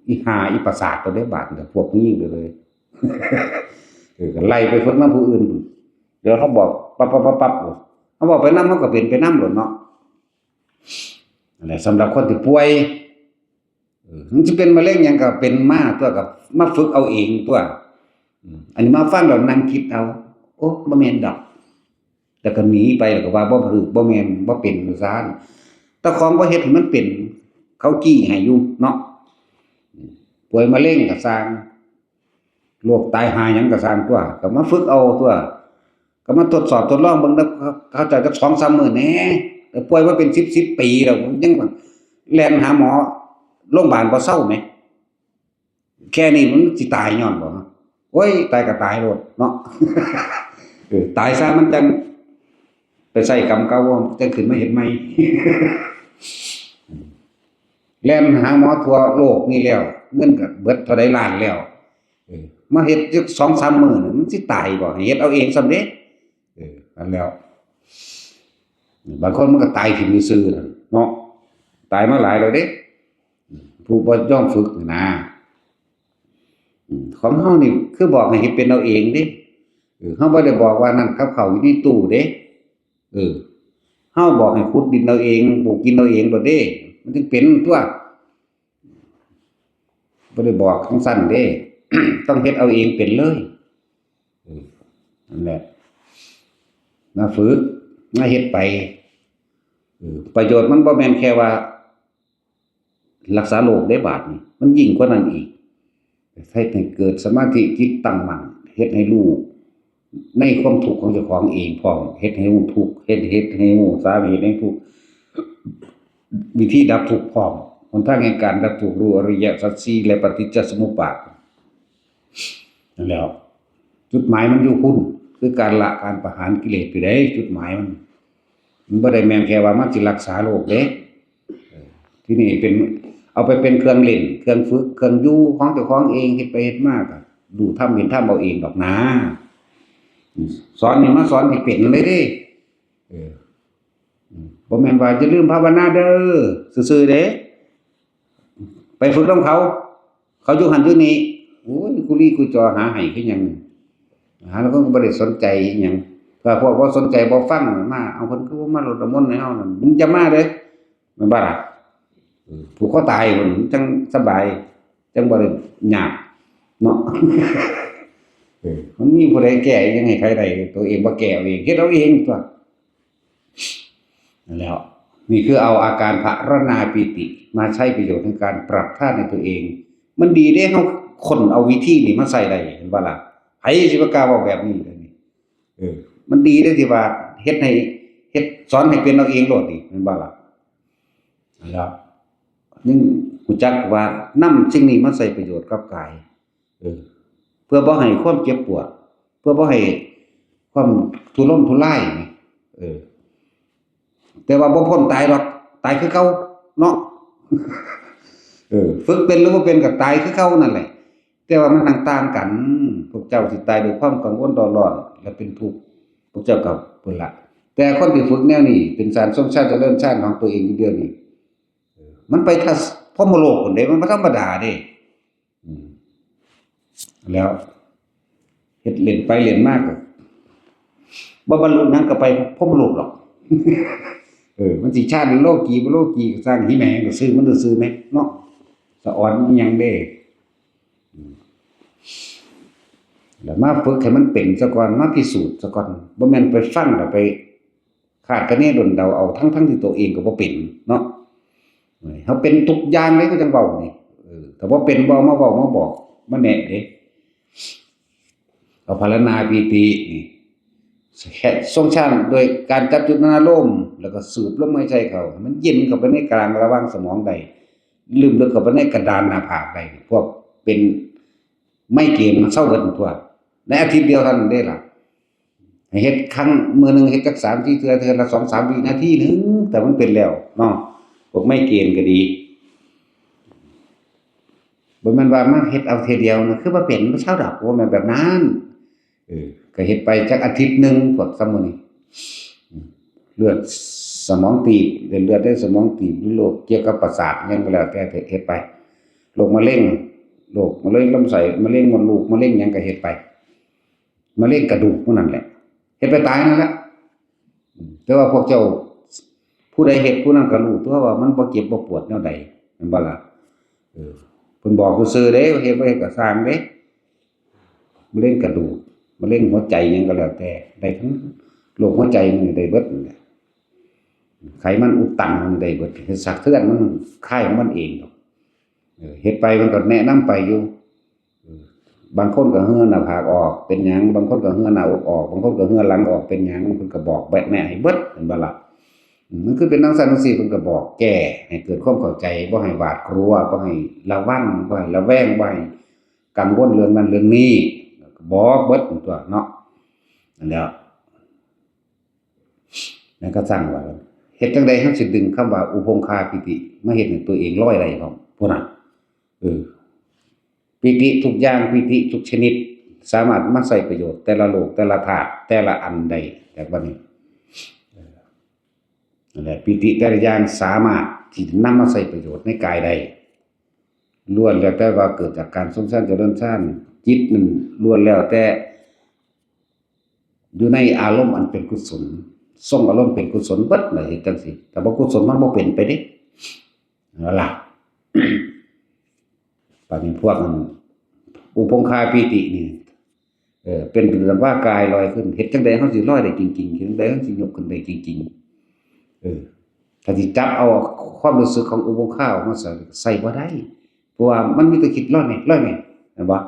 อีห่าอีประสาทตัวได้บาดเนี่ยพวกนี้เลย เออก็ไล่ไปฝึกนำผู้อื่น เดี๋ยวเขาบอกปั๊บปั๊บปั๊บปั๊บ เขาบอกไปนำ เขาก็เป็นไปนำโลดเนาะ นั่นแหละ สำหรับคนที่ป่วย เออ มันจะเป็นมะเร็งหยังก็เป็นมาตัว กับมาฝึกเอาเองตัว อืม อันนี้มาฟังแล้วนั่งคิดเอา โอ้ บ่แม่นดอก แล้วก็หนีไป แล้วก็ว่าบ่ถืก บ่แม่น บ่เป็น ว่าซั่น แต่ของบ่เฮ็ดให้มันเป็น เขาจี้ให้อยู่เนาะ ป่วยมะเร็งก็ซ่าง โรคตายหาหยังก็ซ่างตัว ก็มาฝึกเอาตัว ก็มาทดสอบทดลองเบิ่งนะ เขาเจ้าจักสองสามมื้อแหน่ แต่ป่วยมาเป็นสิบ สิบปีแล้ว ยังแล่นหาหมอโรงพยาบาลบ่เซาแหม แค่นี้มันสิตายย้อนบ่ โอ้ย ตายก็ตายโลดเนาะ เออ ตายซะมันจั่งไปใช้กรรมเก่า จั่งขึ้นมาเฮ็ดใหม่ แล่นหาหมอทั่วโลกนี่แล้ว เงินก็เบิดเท่าใดล้านแล้ว เออ มาเฮ็ดจักสองสามมื้อนี่มันสิตายบ่ ให้เฮ็ดเอาเองซ่ำเด้ เออ นั่นแล้ว บางคนมันก็ตายถิ่มซื่อๆน่ะเนาะ ตายมาหลายแล้วเด้ ผู้บ่ยอมฝึกนี่นะ อืม ของเฮานี่คือบอกให้เฮ็ดเป็นเอาเองเด้ เออ เฮาบ่ได้บอกว่านั่นกับข้าวอยู่ในตู้เด้ เออ เฮาบอกให้ขุดดินเอาเอง ปลูกกินเอาเองโลดเด้ มันถึงเป็นตัว บ่ได้บอกจั่งซั้นเด้ ต้องเฮ็ดเอาเองเป็นเลย เออ นั่นแหละ มาฝึก มาเฮ็ดไป เออ ประโยชน์มันบ่แม่นแค่ว่า รักษาโรคเด้บาดนี่ มันยิ่งกว่านั้นอีก เฮ็ดให้เกิดสมาธิจิตตั้งมั่น เฮ็ดให้รู้ในความทุกข์ของเจ้าของเองพร้อม เฮ็ดให้รู้ทุกข์ เฮ็ด เฮ็ดให้รู้สาเหตุแห่งทุกข์ วิธีดับทุกข์พร้อม หนทางแห่งการดับทุกข์ รู้อริยสัจสี่และปฏิจจสมุปบาท นั่นแหละ จุดหมายมันอยู่พุ้น คือการละการประหารกิเลสอยู่เด้ จุดหมายมัน มันบ่ได้แม่นแค่ว่ามันสิรักษาโรคเด้ เออ ที่นี่เป็น เอาไปเป็นเครื่องเล่น เครื่องฝึก เครื่องอยู่ของเจ้าของเอง เฮ็ดไปเฮ็ดมาก็รู้ธรรมเห็นธรรมเอาเองดอกนา อืม สอนนี่มาสอนให้เป็นเลยเด้ เออ อืม บ่แม่นว่าอย่าลืมภาวนาเด้อ ซื่อๆเด้ ไปฝึกนำเขา เขาอยู่หั่นอยู่นี่ โอ้ย กุลีกุจอหาให้คือหยัง หาแล้วก็บ่ได้สนใจอิหยัง ถ้าพวกบ่สนใจบ่ฟังมา เอาเพิ่นคือบ่มาลดน้ำมนต์ให้เฮานั่น มึงจะมาเด้อ แม่นบ่ล่ะ เออ ผูกคอตายพุ่น จั่งสบาย จั่งบ่ได้ยากเนาะ เออ มันมีผู้ใดแก้อิหยังให้ไผได้ ตัวเองบ่แก้เอาเอง เฮ็ดเอาเองตั๊ว นั่นแหละ นี่คือเอาอาการพรรณนาปีติมาใช้ประโยชน์ในการปรับธาตุในตัวเอง มันดีเด้ เฮาค้นเอาวิธีนี่มาใช้ได้ เห็นบ่ล่ะ ไผสิมากล้าเว้าแบบนี้ล่ะนี่ เออ มันดีเด้ที่ว่าเฮ็ดให้ เฮ็ดสอนให้เป็นเอาเองโลดนี่ เห็นบ่ล่ะ นั่นแหละ ยังรู้จักว่านำสิ่งนี้มาใช้ประโยชน์กับกาย เออ เพื่อบ่ให้ความเจ็บปวด เพื่อบ่ให้ความทุรนทุรายนี่ เออ แต่ว่าบ่พ้นตายดอก ตายคือเก่าเนาะ เออ ฝึกเป็นหรือบ่เป็นก็ตายคือเก่านั่นแหละ แต่ว่ามันต่างๆกัน พวกเจ้าสิตายด้วยความกังวลร้อนๆ และเป็นทุกข์ พวกเจ้าก็พุ้นละ แต่คนที่ฝึกแนวนี้ เป็นฌานทรงฌานเจริญฌานของตัวเองอยู่เดี๋ยวนี้ เออ มันไปทัศ พรหมโลกพุ้นเด้ มันบ่ธรรมดาเด้ อืม แล้ว เฮ็ดเล่นไปเล่นมาก็ บ่บรรลุหยังก็ไปพรหมโลกดอก เออ มันสิฌานโลกีบ่โลกีก็ซ่าง หิแหมงก็ซื่อมันซื่อๆแหมเนาะ สะออนอิหยังเด้ อืม แล้วมาฝึกให้มันเป็นซะก่อน มาพิสูจน์ซะก่อน บ่แม่นไปฟังแล้วไป คาดคะเนดนเดาเอา ทั้งๆที่ตัวเองก็บ่เป็นเนาะ เฮาเป็นทุกอย่างเลย ก็จั่งเว้านี่ เออ ถ้าบ่เป็น บ่เอามาเว้ามาบอก มาแนะเด้ เอาพรรณนาปีตินี่ แค่ทรงฌานโดยการจับจุดอารมณ์ แล้วก็สูดลมหายใจเข้า ให้มันเย็นเข้าไปในกลางระหว่างสมองได้ ลึกเข้าไปในกระดานหน้าผากได้ พวกเป็นไมเกรนมันเซาเบิดทั่ว ในอาทิตย์เดียวเท่านั้นเด้ล่ะ ให้เฮ็ดครั้ง มื้อหนึ่งเฮ็ดจักสามสี่เทื่อ เทื่อละสองสามวินาทีหนึ่ง แต่มันเป็นแล้วเนาะ พวกไมเกรนก็ดี บ่แม่นว่ามาเฮ็ดเอาเทื่อเดียวนะ คือว่าเป็นบ่เซาดอก บ่แม่นแบบนั้น เออ ก็เฮ็ดไปจักอาทิตย์หนึ่ง พวกซำมื้อนี้ เลือดสมองตีบ เลือดในสมองตีบ หรือโรคเกี่ยวกับประสาทหยังก็แล้วแต่ เฮ็ดไป โรคมะเร็ง โรคมะเร็งลำไส้ มะเร็งมดลูก มะเร็งหยังก็เฮ็ดไป มะเร็งกระดูกพวกนั้นแหละ เฮ็ดไปตายนั่นแหละ แต่ว่าพวกเจ้า ผู้ใดเฮ็ดผู้นั้นก็รู้ตัวว่ามันบ่เจ็บบ่ปวดแนวใด แม่นบ่ล่ะ? เออ เพิ่นบอกซื่อๆเด้ เฮ็ดบ่เฮ็ดก็ซ่างเด้ มะเร็งกระดูก มะเร็งหัวใจหยังก็แล้วแต่ ได้ทั้ง โรคหัวใจมันได้เบิดนั่นแหละ ไขมันอุดตันมันได้เบิด เฮ็ดสะเทือนมันคลายของมันเองดอก เออ เฮ็ดไปมันก็แนะนำไปอยู่ เออ บางคนก็เหื่อหน้าผากออกเป็นหยัง บางคนก็เหื่อหน้าอกออก บางคนก็เหื่อหลังออกเป็นหยัง เพิ่นก็บอกแบบแนะให้เบิด แม่นบ่ล่ะ? อืม มันคือเป็นจั่งซั้นจั่งซี้ เพิ่นก็บอกแก้ให้เกิดความเข้าใจ บ่ให้หวาดกลัว บ่ให้ระวัง บ่ให้ระแวง บ่ให้กังวลเรื่องนั้นเรื่องนี้ บอกเบิดตั๊วเนาะ นั่นแหละ นั่นก็ซ่างว่า เฮ็ดจั่งใด๋เฮาสิดึงคำว่าอุปงคาปีติมาเฮ็ดให้ตัวเองลอยได้พร้อม พุ้นน่ะ เออ ปีติทุกอย่าง ปีติทุกชนิด สามารถมาใช้ประโยชน์แต่ละโลก แต่ละธาตุ แต่ละอันได้ แต่บัดนี้ เออ นั่นแหละ ปีติแต่ละอย่างสามารถที่จะนำมาใช้ประโยชน์ในกายได้ ล้วนแล้วแต่ว่าเกิดจากการทรงฌานเจริญฌาน จิตนั่นล้วนแล้วแต่ อยู่ในอารมณ์อันเป็นกุศล ทรงอารมณ์เป็นกุศลเบิดเลย เฮ็ดจั่งซี้ ถ้าบ่กุศลมันบ่เป็นไปเด้ นั่นล่ะ บัดนี้พวกนั้น อุปงคาปีตินี่ เออ เป็นดุจดังว่ากายลอยขึ้น เฮ็ดจั่งใด๋เฮาสิลอยได้จริงๆ เฮ็ดจั่งใด๋เฮาสิยกขึ้นได้จริงๆ เออ ถ้าสิจับเอาความรู้สึกของอุปงคาออกมาใส่ ใส่บ่ได้ เพราะว่ามันมีแต่คิดลอยแม่ ลอยแม่ แม่นบ่?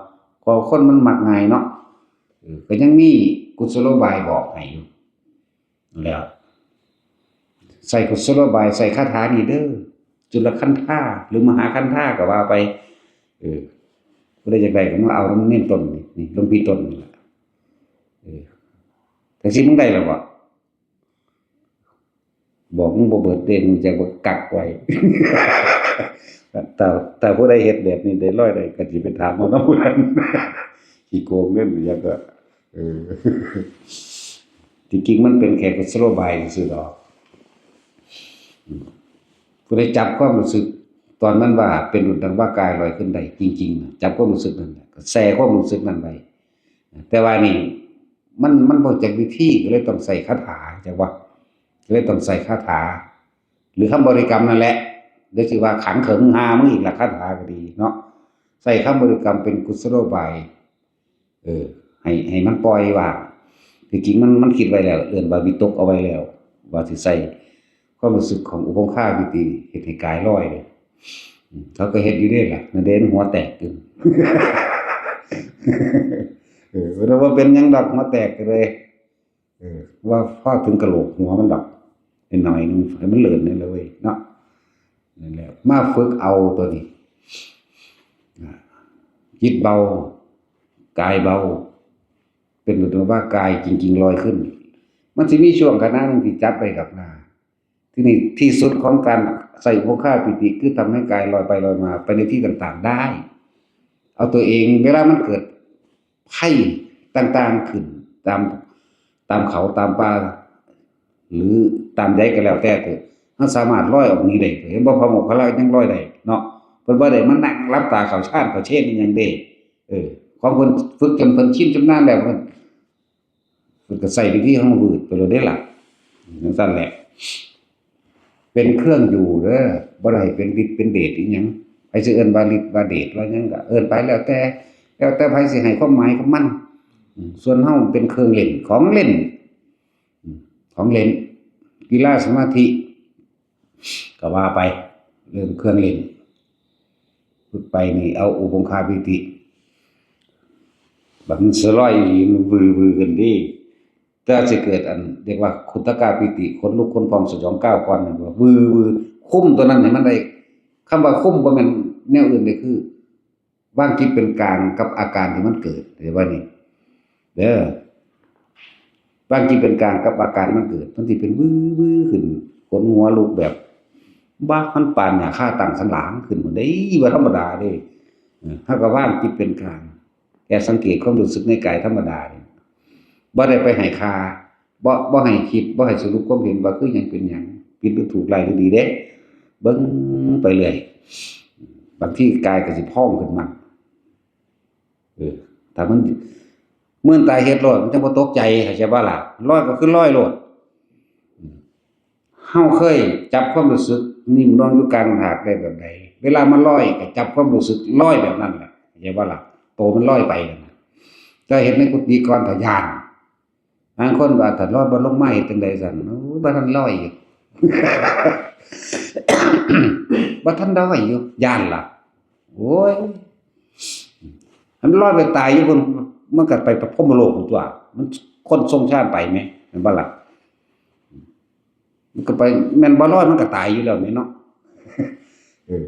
เพราะคนมันมักง่ายเนาะ เออ ก็ยังมีกุศโลบายบอกให้อยู่ แล้ว ใส่กุศโลบาย ใส่คาถานี่เด้อ จุลคันธา หรือมหาคันธาก็ว่าไป เออ ผู้ใดอยากได้ก็มาเอานำเณรต้นนี่ นี่ หลวงพี่ต้นนี่ล่ะ เออ จั่งซี้มึงได้แล้วบ่? บอกมึงบ่เบิดเด้ มึงจักบ่กักไว้ ถ้า ถ้าผู้ใดเฮ็ดแบบนี้ได้ลอยได้ ก็สิไปถามเอานำผู้นั้น ขี้โกงเด้ หยังก็ เออ ที่จริงมันเป็นแค่กุศโลบายซื่อๆดอก อืม ผู้ใดจับความรู้สึกตอนนั้นว่าเป็นดุจดังว่ากายลอยขึ้นได้จริงๆน่ะ จับความรู้สึกนั้นน่ะ ก็แช่ความรู้สึกนั้นไว้ แต่ว่านี่ มัน มันบ่จักวิธี ก็เลยต้องใช้คาถา จักว่า ก็เลยต้องใช้คาถา หรือคำบริกรรมนั่นแหละ หรือสิว่าขังเขิงฮามึงอีกล่ะ คาถาก็ดีเนาะ ใช้คำบริกรรมเป็นกุศโลบาย เออ ให้ ให้มันปล่อยวาง ที่จริงมัน มันคิดไว้แล้ว เอิ้นว่าวิตกเอาไว้แล้ว ว่าสิใช้ความรู้สึกของอุปงคาปีติเฮ็ดให้กายลอยเลย อืม เขาก็เฮ็ดอยู่เด้ล่ะ นั่นเด้ มันหัวแตกอยู่ เออ เพิ่นว่าเป็นหยังดอก หัวแตกก็เลย เออ ว่าพอถึงกะโหลกหัวมันดอก นิดหน่อยหนึ่ง ให้มันเลื่อนนี่เลยเนาะ นั่นแหละ มาฝึกเอาตัวนี้ อ่า จิตเบา กายเบา เป็นดุจว่ากายจริงๆลอยขึ้น มันสิมีช่วงขณะหนึ่งที่จับได้ดอกนา ที่นี่ที่สุดของการใช้อุปงคาปีติ คือทำให้กายลอยไปลอยมา ไปในที่ต่างๆได้ เอาตัวเอง เวลามันเกิดภัยต่างๆขึ้น ตาม ตามเขา ตามป่า หรือตามใดก็แล้วแต่เถาะ มันสามารถลอยออกหนีได้ เห็นบ่ พระโมคคัลลายังลอยได้เนาะ เพิ่นบ่ได้มานั่งหลับตาเข้าฌานเข้าเชนอิหยังเด้ เออ ของเพิ่นฝึกจนเพิ่นชินชำนาญแล้ว เพิ่น เพิ่นก็ใช้วิธีของวืดไปโลดเด้ล่ะ จั่งซั้นแหละ เป็นเครื่องอยู่เด้อ บ่ได้เป็นฤทธิ์เป็นเดชอิหยัง ไผสิเอิ้นว่าฤทธิ์ว่าเดชว่าหยังก็เอิ้นไปแล้วแต่ แล้วแต่ไผสิให้ความหมายกับมัน อืม ส่วนเฮาเป็นเครื่องเล่น ของเล่น อืม ของเล่น กีฬาสมาธิ ก็ว่าไป เรื่องเครื่องเล่น ฝึกไปนี่เอาอุปงคาปีติ บัดมันสลอยอีหลีมันวือวือขึ้นเด้ แต่สิเกิดอันเรียกว่าขุตตกาปีติ ขนลุกขนพองสยองก้าวก่อนนั่นว่า วือวือ คุมตัวนั้นให้มันได้ คำว่าคุมบ่แม่นแนวอื่นเด้ คือ วางจิตเป็นกลางกับอาการที่มันเกิด เข้าใจบ่นี่ เด้อ วางจิตเป็นกลางกับอาการมันเกิด มันสิเป็นวือวือขึ้น ขนหัวลุกแบบ บ้า มันปานหญ้าคาตั้งสันหลังขึ้นหมดเด้ บ่ธรรมดาเด้ เออ เฮาก็วางจิตเป็นกลาง แค่สังเกตความรู้สึกในกายธรรมดานี่ บ่ได้ไปให้ค่า บ่ บ่ให้คิด บ่ให้สรุปความเห็นว่าคือหยังเป็นหยัง ผิดหรือถูก ร้ายหรือดีเด้ เบิ่งไปเรื่อย บางทีกายก็สิพองขึ้นมา เออ ถ้ามัน เมื่อตายเฮ็ดโลด มันจั่งบ่ตกใจ เข้าใจบ่ล่ะ ลอยก็คือลอยโลด เฮาเคยจับความรู้สึกนิ่มนวลอยู่กลางหากได้แบบใด เวลามันลอยก็จับความรู้สึกลอยแบบนั้นแหละ เข้าใจบ่ล่ะ โตมันลอยไปนั่นน่ะ แต่เฮ็ดในกุฏิก่อน ถ้าย้าน บางคนว่า "ถ้าลอยบ่ลงมาเฮ็ดจั่งใด๋ซั่น?" โอ้ย บ่ทันลอยอยู่ บ่ทันลอยอยู่ ย้านล่ะ โอ้ย มันลอยไปตายอยู่พุ่น มันก็ไปพรหมโลกพุ่นตั๊ว มันคนทรงฌานไปแหม แม่นบ่ล่ะ มันก็ไป แม่นบ่ลอยมันก็ตายอยู่แล้วแหมเนาะ เออ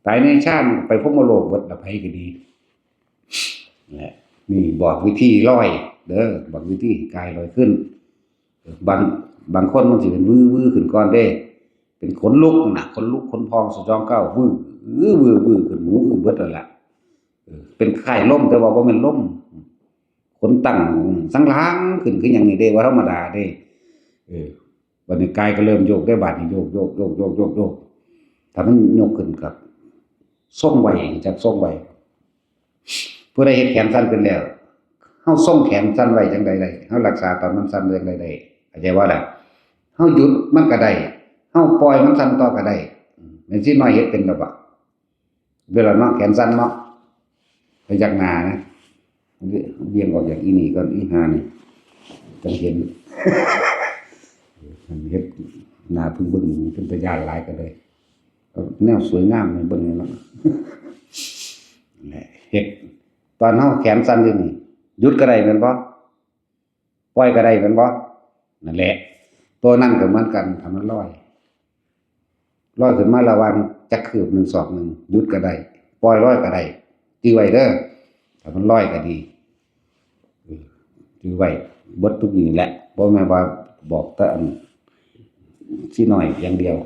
ตายในฌานไปพรหมโลกเบิดละ ไผก็ดี แหละ นี่บอกวิธีลอยเด้อ บอกวิธีกายลอยขึ้น บาง บางคนมันสิเป็นวื้อๆขึ้นก่อนเด้ เป็นขนลุกน่ะ ขนลุกขนพองสยองก้าว วื้อ วื้อ วื้อ วื้อขึ้น หูอื้อเบิดนั่นล่ะ เออ เป็นคล้ายลม แต่ว่าบ่แม่นลม ขนตั้งสันหลังขึ้นคือหยังนี่เด้ บ่ธรรมดาเด้ เออ บัดนี้กายก็เริ่มโยกได้ บาดนี้โยก โยก โยก โยก โยก โยก ถ้ามันยกขึ้นก็ทรงไว้ จักทรงไว้ ผู้ใดเฮ็ดแขนสั่นขึ้นแล้ว เฮาทรงแขนสั่นไว้จั่งใดได้ เฮารักษาตอนมันสั่นไว้จั่งใดได้ เข้าใจบ่ล่ะ เฮาหยุดมันก็ได้ เฮาปล่อยมันสั่นต่อก็ได้ อืม แม่ชีน้อยเฮ็ดเป็นแล้วบ่ เวลาเนาะ แขนสั่นเนาะ พยักหน้านะ เวียงออกจากอีนี่ก่อน อีห่านี่ จั่งเห็น เฮ็ดหน้าเพิ่งเบิ่งเป็นตาย้านหลายก็เลย เอาแนวสวยงามให้เบิ่งนี่เนาะ แหละ เฮ็ด ตอนเฮาแขนสั่นอยู่นี่ หยุดก็ได้แม่นบ่ ปล่อยก็ได้แม่นบ่ นั่นแหละ ตัวนั้นก็เหมือนกัน ถ้ามันลอย ลอยขึ้นมาระหว่างจักคืบหนึ่งศอกหนึ่ง หยุดก็ได้ ปล่อยลอยก็ได้ จื่อไว้เด้อ ถ้ามันลอยก็ดี เออ จื่อไว้ เบิดทุกอย่างแหละ บ่แม่นว่าบอกแต่อันชีน้อยอย่างเดียว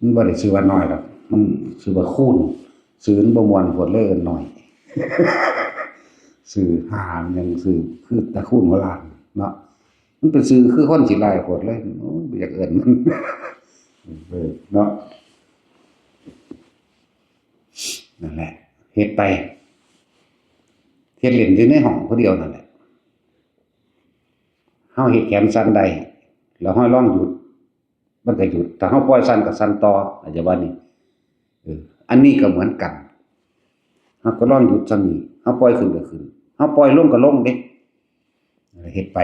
มันบ่ได้ชื่อว่าน้อยดอก มันชื่อว่าคูณ ชื่อมันบ่ม่วนโพดเลยเอิ้นน้อย ชื่อห่ามันยังชื่อคือตระกูลหัวล้านเนาะ มันเป็นชื่อคือคนขี้ร้ายโพดเลย โอ้ย บ่อยากเอิ้นมัน เออ เนาะ นั่นแหละ เฮ็ดไป เฮ็ดเล่นอยู่ในห้องผู้เดียวนั่นแหละ เฮาเฮ็ดแขนสั่นได้ แล้วเฮาลองหยุด มันก็หยุด ถ้าเฮาปล่อยสั่นก็สั่นต่อ อาจจะว่านี่ เออ อันนี้ก็เหมือนกัน เฮาก็ลองหยุดส่ำนี้ เฮาปล่อยขึ้นก็ขึ้น เฮาปล่อยลงก็ลงเด้ เฮ็ดไป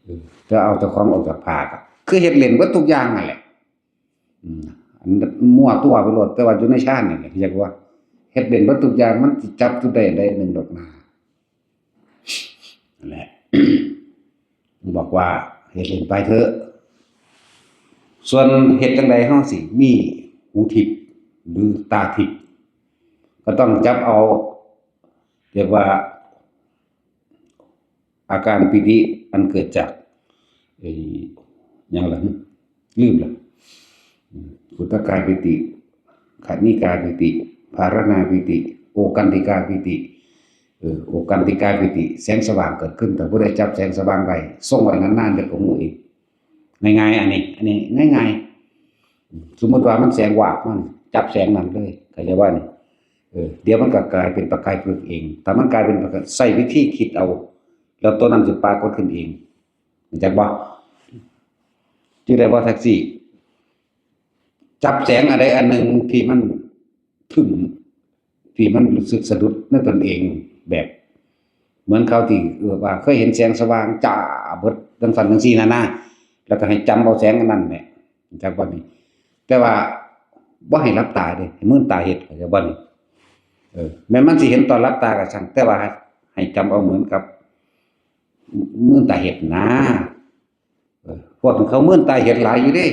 เออ ก็เอาเจ้าของออกจากผ้าก็คือเฮ็ดเล่นเบิดทุกอย่างนั่นแหละ อืม อันมั่วตัวไปโลด แต่ว่าอยู่ในฌานนี่แหละ เรียกว่าเฮ็ดเล่นเบิดทุกอย่าง มันสิจับจุดใดได้หนึ่งดอกนา นั่นแหละ บอกว่าเฮ็ดเล่นไปเถอะ ส่วนเฮ็ดจั่งใดเฮาสิมีหูทิพย์หรือตาทิพย์ ก็ต้องจับเอา เรียกว่า อาการปีติอันเกิดจาก ไอ้ หยังล่ะ ลืมละ อืม ขุทกาปีติ ขณิกาปีติ ภารณาปีติ โอกันติกาปีติ เออ โอกันติกาปีติ แสงสว่างเกิดขึ้น ถ้าผู้ใดจับแสงสว่างได้ ทรงไว้นานๆ เดี๋ยวก็ฮู้เอง ง่ายๆ อันนี้ อันนี้ง่ายๆ สมมุติว่ามันแสงวาบ มันจับแสงนั้นเลย เข้าใจบ่นี่ เออ เดี๋ยวมันก็กลายเป็นประกายเพลิงเอง ถ้ามันกลายเป็นประกาย ใช้วิธีคิดเอา แล้วตัวนั้นสิปรากฏขึ้นเอง รู้จักบ่ ชื่อได้บ่ แท็กซี่ จับแสงอันใดอันหนึ่งที่มันถึง ที่มันรู้สึกสะดุดในตนเอง แบบ เหมือนเขาที่ เออ ว่าเคยเห็นแสงสว่างจ้าเบิดจั่งซั่นจั่งซี้นั่นนะ แล้วก็ให้จำเอาแสงอันนั้นแหละ รู้จักบ่นี่ แต่ว่าบ่ให้หลับตาเด้ ให้มืนตาเฮ็ด เข้าใจบ่นี่ เออ แม้นมันสิเห็นตอนหลับตาก็ช่าง แต่ว่าให้ ให้จำเอาเหมือนกับมืนตาเฮ็ดนะ เออ พวกที่เขามืนตาเฮ็ดหลายอยู่เด้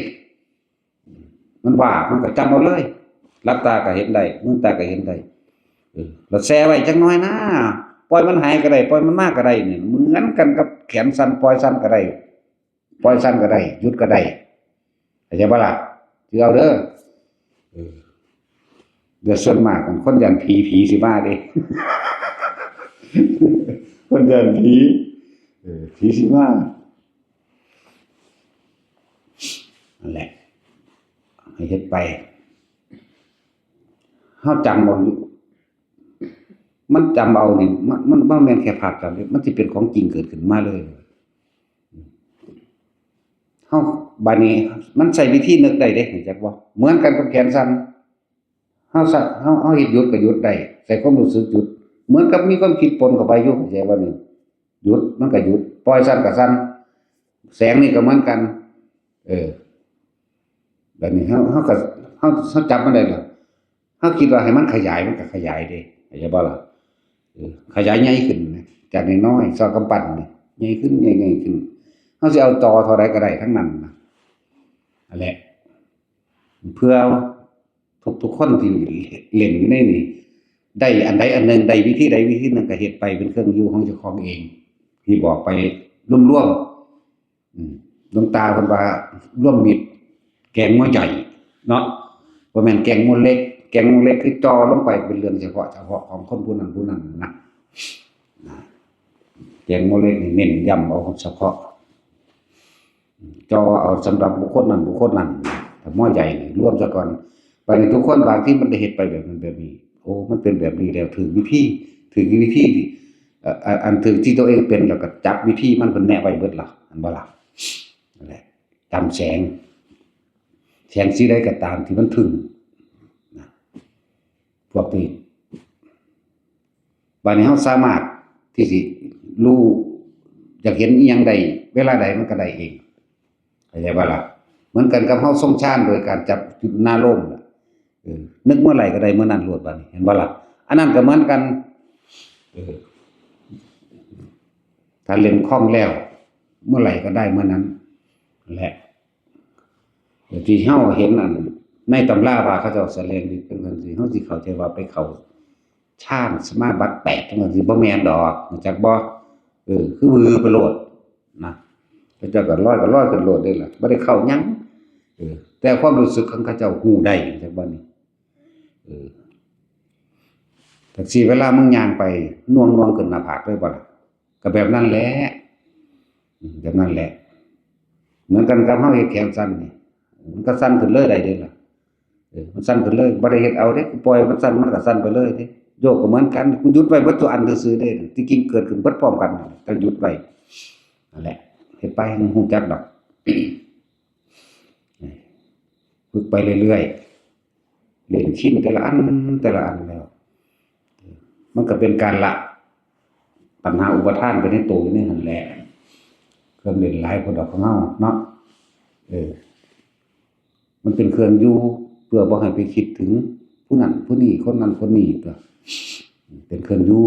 มันว่า มันก็จำเอาเลย หลับตาก็เห็นได้ มืนตาก็เห็นได้ เออ แล้วแช่ไว้จักหน่อยนะ ปล่อยมันหายก็ได้ ปล่อยมันมาก็ได้เนี่ย เหมือนกันกับแขนสั่น ปล่อยสั่นก็ได้ ปล่อยสั่นก็ได้ หยุดก็ได้ เข้าใจบ่ล่ะ คือเอาเด้อ เออ เดี๋ยวส่วนมากคนย้านผี ผีสิมาเด้ คนย้านผี เออ ผีสิมา นั่นแหละ ให้เฮ็ดไป ฮาจำเอาอยู่ มันจำเอานี่ มัน มัน มันแม่นแค่ภาพจำเด้ มันสิเป็นของจริงเกิดขึ้นมาเลย เฮา บาดนี้มันใช้วิธีนึกได้เด้ รู้จักบ่ เหมือนกันกับแขนสั่น เฮาสั่น เฮา เฮาเฮ็ดหยุดก็หยุดได้ ใช้ความรู้สึกหยุด เหมือนกับมีความคิดปนเข้าไปอยู่ เข้าใจบ่นี่ หยุดมันก็หยุด ปล่อยสั่นก็สั่น แสงนี่ก็เหมือนกัน เออ แบบนี้เฮา เฮาก็ เฮา เฮาจับมันได้แล้ว เฮาคิดว่าให้มันขยาย มันก็ขยายเด้ เข้าใจบ่ล่ะ เออ ขยายใหญ่ขึ้นนะ จากน้อยๆ ซอกกำปั้นนี่ ใหญ่ขึ้น ใหญ่ ใหญ่ขึ้น เฮาสิเอาจอเท่าใดก็ได้ทั้งนั้นนะ นั่นแหละ เพื่อทุกๆคนที่เล่นอยู่ในนี่ ได้อันใดอันหนึ่ง ได้วิธีใดวิธีหนึ่งก็เฮ็ดไปเป็นเครื่องอยู่ของเจ้าของเอง ที่บอกไปรวมๆ อืม หลวงตาเพิ่นว่ารวมมิตร แกงงัวใหญ่เนาะ บ่แม่นแกงงัวเล็ก แกงงัวเล็กคือจ่อลงไปเป็นเรื่องเฉพาะ เฉพาะของคนผู้นั้นผู้นั้นนะ นะ แกงงัวเล็กนี่เน้นย้ำเอาเฉพาะ จ่อเอาสำหรับบุคคลนั้นบุคคลนั้น แต่งัวใหญ่นี่รวมซะก่อน บาดนี้ทุกคนบางทีมันได้เฮ็ดไปแบบนั้นแบบนี้ โอ้ มันเป็นแบบนี้แล้ว ถืกวิธี ถืกวิธี เอ่อ อัน อันถืกที่ตัวเองเป็น แล้วก็จับวิธีมัน เพิ่นแนะไว้เบิดล่ะ อันบ่ล่ะ นั่นแหละ จำแสง แสงสีใดก็ตามที่มันถึงนะ พวกนี้ บาดนี้เฮาสามารถที่สิรู้ อยากเห็นอีหยังใด เวลาใดมันก็ได้เอง เข้าใจบ่ล่ะ เหมือนกันกับเฮาทรงฌานโดยการจับจุดหน้าโลมน่ะ เออ นึกเมื่อไหร่ก็ได้เมื่อนั้นโลด บาดนี้ เห็นบ่ล่ะ อันนั้นก็เหมือนกัน เออ ถ้าเล่นคล่องแล้ว เมื่อไหร่ก็ได้เมื่อนั้น แหละ แต่ที่เฮาเห็นอันในตำราว่าเขาเจ้าแสดงฤทธิ์เป็นจั่งซี้ เฮาสิเข้าใจว่าไปเข้าฌานสมาบัติแปดจั่งซี้ บ่แม่นดอก รู้จักบ่ เออ คือวือไปโลดนะ เขาเจ้าก็ลอยก็ลอยขึ้นโลดเด้ล่ะ บ่ได้เข้าหยัง เออ แต่ความรู้สึกของเขาเจ้าฮู้ได้ รู้จักบ่นี่ เออ จั่งซี้เวลามึงย่างไป น่วงๆ ขึ้นหน้าผากเลยบ่ล่ะ ก็แบบนั้นแหละ อืม แบบนั้นแหละ เหมือนกันกับเฮาเฮ็ดแขนสั่นนี่ มันก็สั่นขึ้นเลยได้เด้ล่ะ เออ มันสั่นขึ้นเลย บ่ได้เฮ็ดเอาเด้ กูปล่อยมันสั่น มันก็สั่นไปเลยเด้ โยกก็เหมือนกัน กูหยุดไว้เบิดทุกอันซื่อๆเด้ ที่จริงเกิดขึ้นเบิดพร้อมกัน ก็หยุดไว้ นั่นแหละ เฮ็ดไป มึงฮู้จักดอก ฝึกไปเรื่อยๆ เล่นชินแต่ละอัน แต่ละอันแล้ว มันก็เป็นการละ ปัญหาอุปาทานไปในตัวอยู่ในหั้นแหละ เครื่องเล่นหลายพวกดอกของเฮาเนาะ เออ มันเป็นเครื่องอยู่ เพื่อบ่ให้ไปคิดถึงผู้นั้นผู้นี้ คนนั้นคนนี้ ตัว เป็นเครื่องอยู่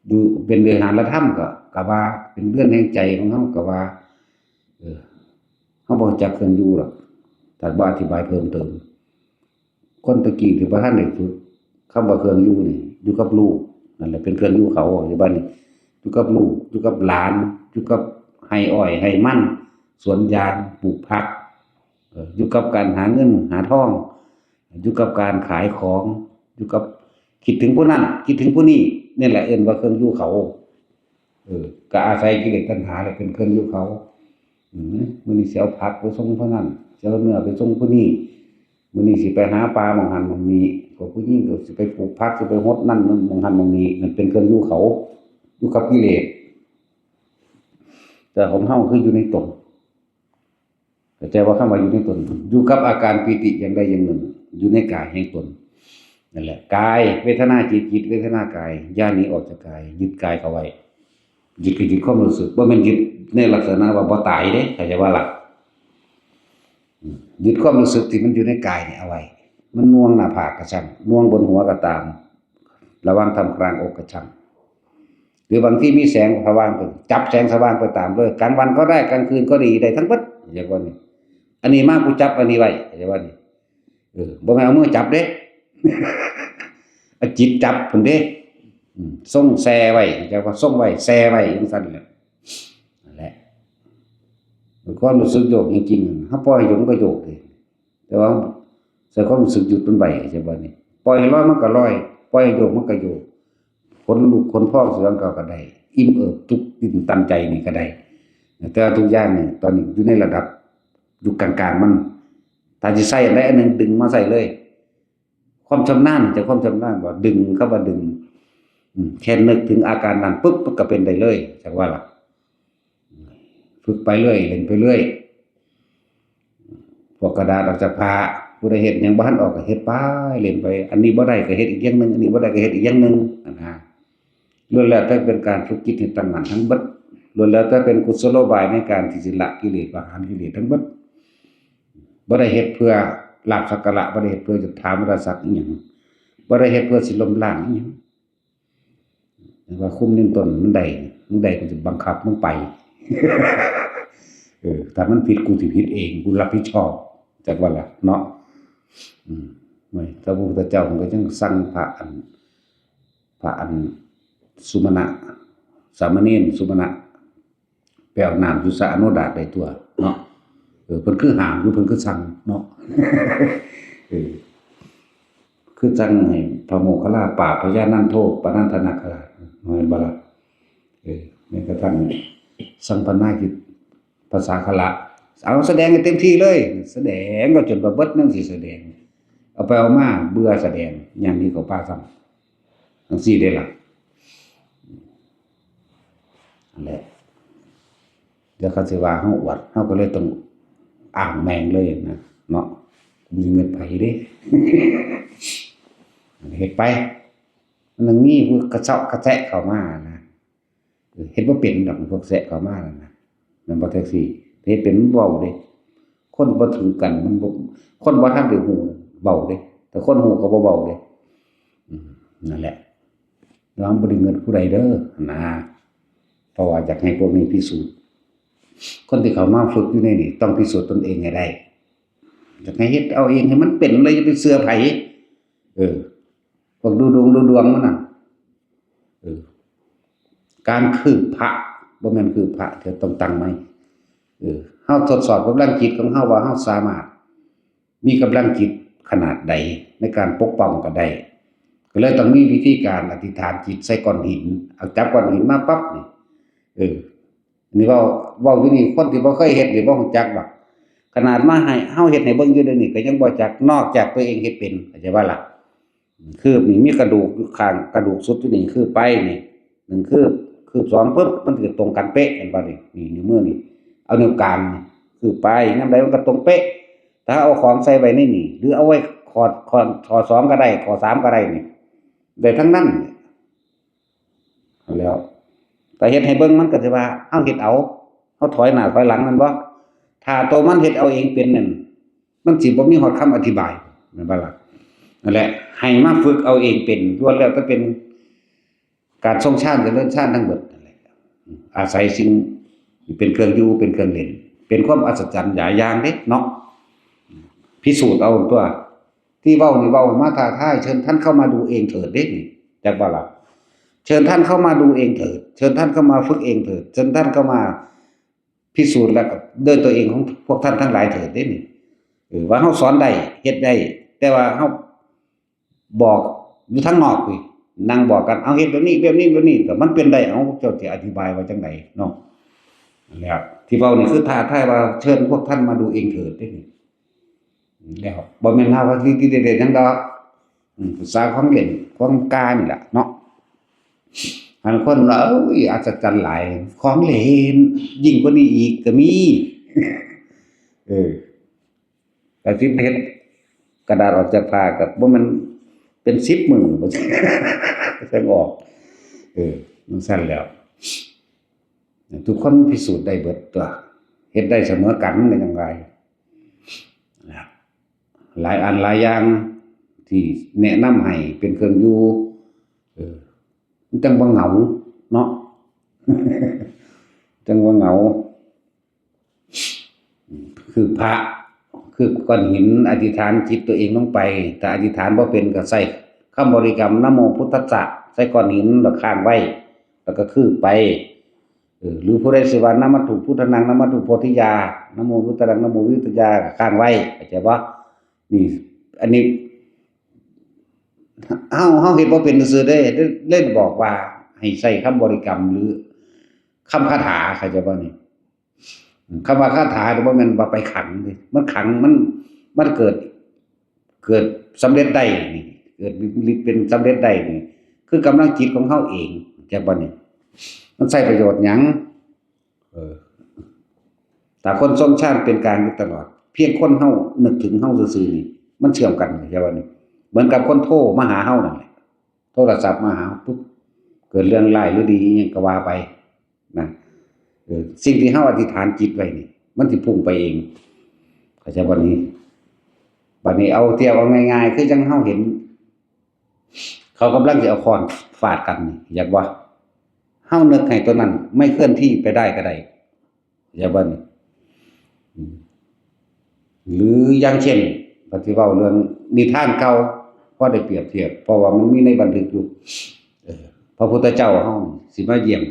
อยู่เป็นวิหารธรรมก็ ก็ว่าเป็นเรือนแห่งใจของเฮา ก็ว่า เออ เฮาบ่รู้จักเครื่องอยู่หรอก ถ้าบ่อธิบายเพิ่มเติม คนตะกี้ที่บ่ทันได้ฝึก คำว่าเครื่องอยู่นี่ อยู่กับลูก นั่นแหละเป็นเครื่องอยู่เขา อยู่บ้านนี่ อยู่กับลูก อยู่กับหลาน อยู่กับไร่อ้อยไร่มัน สวนยาง ปลูกผัก เออ อยู่กับการหาเงินหาทอง อยู่กับการขายของ อยู่กับ คิดถึงผู้นั้น คิดถึงผู้นี้ นี่แหละเอิ้นว่าเครื่องอยู่เขา เออ ก็อาศัยกิเลสตัณหาแหละเป็นเครื่องอยู่เขา อืม มื้อนี้สิเอาผักไปส่งผู้นั้น สิเอาเนื้อไปส่งผู้นี้ มื้อนี้สิไปหาปลาหม่องหั้นหม่องนี้ พวกผู้หญิงก็สิไปปลูกผัก สิไปฮดนั่นหม่องหั้นหม่องนี้ นั่นเป็นเครื่องอยู่เขา อยู่กับกิเลส แต่ของเฮาคืออยู่ในตน เข้าใจว่าคำว่าอยู่ในตน อยู่กับอาการปีติอย่างใดอย่างหนึ่ง อยู่ในกายแห่งตน นั่นแหละ กาย เวทนาจิต จิตเวทนากาย อย่าหนีออกจากกาย ยึดกายเข้าไว้ ยึดก็ยึดความรู้สึก บ่แม่นยึดในลักษณะว่าบ่ตายเด้ เข้าใจว่าล่ะ อืม ยึดความรู้สึกที่มันอยู่ในกายนี่เอาไว้ มันน่วงหน้าผากก็ช่าง น่วงบนหัวก็ตาม ระหว่างท่ามกลางอกก็ช่าง หรือบางทีมีแสงสว่างก็จับแสงสว่างไปตามเลย กลางวันก็ได้ กลางคืนก็ดี ได้ทั้งเบิด เข้าใจบ่นี่ อันนี้มากูจับอันนี้ไว้ เข้าใจบ่นี่ เออ บ่แม่นเอามือจับเด้ เอาจิตจับพุ้นเด้ อืม ทรงแช่ไว้ เข้าใจบ่ ทรงไว้ แช่ไว้จั่งซั้นแหละ นั่นแหละ ความรู้สึกโยกจริงๆ เฮาปล่อยให้โยกมันก็โยกเด้ แต่ว่าใช้ความรู้สึกหยุดมันไว้ เข้าใจบ่นี่ ปล่อยให้ลอยมันก็ลอย ปล่อยให้โยกมันก็โยก ขนลุกขนพองสยองก้าวก็ได้ อิ่มเอิบทุกข์อิ่มตันใจนี่ก็ได้ แต่ว่าทุกอย่างนี่ ตอนนี้อยู่ในระดับ อยู่กลางๆ มัน ถ้าสิใช้อันใดอันหนึ่งดึงมาใช้เลย ความชำนาญ จะความชำนาญว่าดึง คำว่าดึง อืม แค่นึกถึงอาการนั้นปุ๊บ มันก็เป็นได้เลย จักว่าล่ะ ฝึกไปเรื่อย เล่นไปเรื่อย พวกกระดาษออกจากผ้า ผู้ใดเฮ็ดหยังบ่ทันออกก็เฮ็ดไป เล่นไป อันนี้บ่ได้ก็เฮ็ดอีกอย่างหนึ่ง อันนี้บ่ได้ก็เฮ็ดอีกอย่างหนึ่ง นั่นนะ ล้วนแล้วแต่เป็นการฝึกจิตให้ตั้งมั่นทั้งเบิด ล้วนแล้วแต่เป็นกุศโลบายในการที่สิละกิเลส ประหารกิเลสทั้งเบิด บ่ได้เฮ็ดเพื่อลาภสักการะ บ่ได้เฮ็ดเพื่อจะถามราศักดิ์อิหยัง บ่ได้เฮ็ดเพื่อสิล้มล้างอิหยัง แต่ว่าคุมนิวตันมันได้ มึงได้ กูจะบังคับมึงไป เออ ถ้ามันผิด กูสิผิดเอง กูรับผิดชอบ จักว่าล่ะเนาะ อืม ไม่ พระพุทธเจ้ามันก็ยังสั่งพระอัน พระอันสุมาณะ สามเณรสุมาณะ ไปเอาน้ำอยู่สระอโนดาตได้ตัวเนาะ เออ เพิ่นคือห้ามอยู่ เพิ่นคือสั่งเนาะ เออ คือสั่งให้พระโมคคัลลาปราบพญานันโทปนันทนาคราช แม่นบ่ล่ะ เออ แม้กระทั่งสัมปนากิจภาษาคละ เอาแสดงให้เต็มที่เลย แสดงก็จนว่าเบิดแนวสิแสดง เอาไปเอามาเบื่อแสดง ย่างนี้เขาป้าซ้ำ จั่งซี้เด้ล่ะ นั่นแหละ เดี๋ยวเขาสิว่าเฮาอวด เฮาก็เลยต้องอ้างแม่งเลยนะ เนาะ มีเงินไผเด้ เฮ็ดไป มันยังมีผู้กระเซาะกระแซะเข้ามานะ เฮ็ดบ่เป็นดอก พวกแซะเข้ามานั่นนะ แม่นบ่ แท็กซี่ เฮ็ดเป็นมันเว้าเด้ คนบ่ถือกันมันบ่ คนบ่ทันได้ฮู้เว้าเด้ แต่คนฮู้ก็บ่เว้าเด้ อืม นั่นแหละ ระวังบ่ได้เงินผู้ใดเด้อ นะ เพราะว่าอยากให้พวกนี้พิสูจน์ คนที่เข้ามาฝึกอยู่ในนี่ต้องพิสูจน์ตนเองให้ได้ อยากให้เฮ็ดเอาเองให้มันเป็นเลย อย่าไปเชื่อไผ เออ พวกดูดวงดูดวงมันน่ะ เออ การคืบพระ บ่แม่นคืบพระ เดี๋ยวต้องตั้งใหม่ เออ เฮาทดสอบกำลังจิตของเฮาว่าเฮาสามารถมีกำลังจิตขนาดใดในการปกป้องก็ได้ ก็เลยต้องมีวิธีการอธิษฐานจิตใส่ก้อนหิน เอาจับก้อนหินมาปั๊บนี่ เออ นี่เว้า เว้าอยู่นี่ คนที่บ่เคยเฮ็ดนี่บ่รู้จักดอก ขนาดมาให้เฮาเฮ็ดให้เบิ่งอยู่เดี๋ยวนี้ก็ยังบ่จัก นอกจากตัวเองเฮ็ดเป็น เข้าใจบ่ล่ะ คืบนี่มีกระดูกอยู่ข้าง กระดูกสุดอยู่นี่ คืบไปนี่ หนึ่งคืบ คืบสองปุ๊บ มันก็ตรงกันเป๊ะ เห็นบ่นี่ นี่นิ้วมือนี่ เอานิ้วกลางนี่ คืบไป ยามใดมันก็ตรงเป๊ะ ถ้าเอาของใส่ไว้ในนี่ หรือเอาไว้ข้อ ข้อ ข้อสองก็ได้ ข้อสามก็ได้นี่ ได้ทั้งนั้น เอาแล้ว แต่เฮ็ดให้เบิ่งมันก็สิว่า เฮาเฮ็ดเอา เฮาถอยหน้าถอยหลัง แม่นบ่ ถ้าตัวมันเฮ็ดเอาเองเป็นนั่น มันสิบ่มีฮอดคำอธิบาย แม่นบ่ล่ะ นั่นแหละ ให้มาฝึกเอาเองเป็น ล้วนแล้วแต่เป็นการทรงฌาน เจริญฌานทั้งหมดนั่นแหละ อาศัยสิ่งเป็นเครื่องอยู่ เป็นเครื่องเล่น เป็นความอัศจรรย์หลายอย่างเด้เนาะ พิสูจน์เอาตัว ที่เว้านี่เว้ามาท้าทาย เชิญท่านเข้ามาดูเองเถิดเด้นี่ จักบ่ล่ะ เชิญท่านเข้ามาดูเองเถิด เชิญท่านเข้ามาฝึกเองเถิด เชิญท่านเข้ามาพิสูจน์แล้วก็ด้วยตัวเองของพวกท่านทั้งหลายเถิดเด้นี่ เออ ว่าเฮาสอนได้ เฮ็ดได้ แต่ว่าเฮาบอกอยู่ทางนอกพุ้น นั่งบอกกัน เอาเฮ็ดแบบนี้ แบบนี้ แบบนี้ แต่มันเป็นได้ เอาพวกเจ้าสิอธิบายว่าจั่งใดเนาะ นั่นแหละ ที่เว้านี่คือท้าทายว่า เชิญพวกท่านมาดูเองเถิดเด้นี่ แล้วบ่แม่นหาว่าสิเด็ดๆหยังดอก อืม ภาษาของเล่นของกานี่ล่ะเนาะ อันคนว่า โอ้ย อัศจรรย์หลาย ของเล่นยิ่งกว่านี้อีกก็มี เออ กระสิบเฮ็ดกระดาษออกจากผ้าก็บ่แม่นเป็นสิบมื้อ บ่จั่งออก เออ มันซั่นแล้ว ทุกคนพิสูจน์ได้เบิดตัว เฮ็ดได้เสมอกันมันก็จั่งไร นะครับ หลายอันหลายอย่างที่แนะนำให้เป็นเครื่องอยู่ เออ มันจั่งบ่เหงาเนาะ จั่งบ่เหงา คือพระ คือก้อนหิน อธิษฐานจิตตัวเองลงไป ถ้าอธิษฐานบ่เป็นก็ใส่คำบริกรรม นะโมพุทธัสสะ ใส่ก้อนหินแล้วค้างไว้ แล้วก็คืบไป เออ หรือผู้ใดสิว่า นะมัตถุพุทธานัง นะมัตถุโพธิยา นะโมพุทธานัง นะโมวิทยา ก็ค้างไว้ เข้าใจบ่ นี่ อันนี้ เฮา เฮาเฮ็ดบ่เป็นซื่อๆเด้ เล่นบอกว่าให้ใส่คำบริกรรมหรือคำคาถา เข้าใจบ่นี่ คำว่าคาถานี่บ่แม่นว่าไปขังเด้ มันขัง มัน มันเกิด เกิดสำเร็จได้นี่ เกิดฤทธิ์เป็นสำเร็จได้นี่ คือกำลังจิตของเฮาเอง จักบ่นี่ มันใช้ประโยชน์หยัง เออ ถ้าคนทรงฌานเป็นกลางอยู่ตลอด เพียงคนเฮานึกถึงเฮาซื่อๆนี่ มันเชื่อมกัน จักบ่นี่ เหมือนกับคนโทรมาหาเฮานั่นแหละ โทรศัพท์มาหาปุ๊บ เกิดเรื่องร้ายหรือดีอิหยังก็ว่าไป นะ เออ สิ่งที่เฮาอธิษฐานจิตไว้นี่ มันสิพุ่งไปเอง เข้าใจบ่นี่ บัดนี้เอาเทียบเอาง่ายๆ คือจั่งเฮาเห็น เขากำลังสิเอาค้อนฟาดกันนี่ อยากว่า เฮานึกให้ตัวนั้นไม่เคลื่อนที่ไปได้ก็ได้ อย่าบ่นี่ อืม หรืออย่างเช่น ปฏิเว้าเรื่องนิทานเก่า พอได้เปรียบเทียบ เพราะว่ามันมีในบันทึกอยู่ เออ พระพุทธเจ้าเฮาสิมาเยี่ยม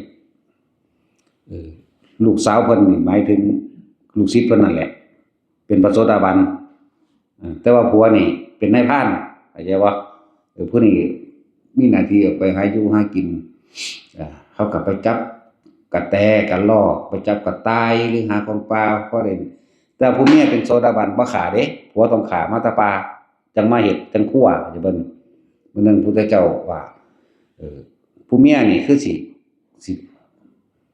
เออ ลูกสาวเพิ่นนี่หมายถึงลูกศิษย์เพิ่นนั่นแหละ เป็นพระโสดาบัน เออ แต่ว่าผัวนี่เป็นนายพราน เข้าใจบ่ เออ ผู้นี้มีหน้าที่ออกไปหาอยู่หากิน เออ เขาก็ไปจับกระแตกระรอก ไปจับกระต่ายหรือหาของป่า พอได้ แต่ผู้เมียเป็นโสดาบันบ่ฆ่าเด้ ผัวต้องฆ่ามาแต่ป่า จั่งมาเฮ็ด จั่งครัว เข้าใจบ่ มื้อหนึ่งพุทธเจ้าว่า เออ ผู้เมียนี่คือสิ สิ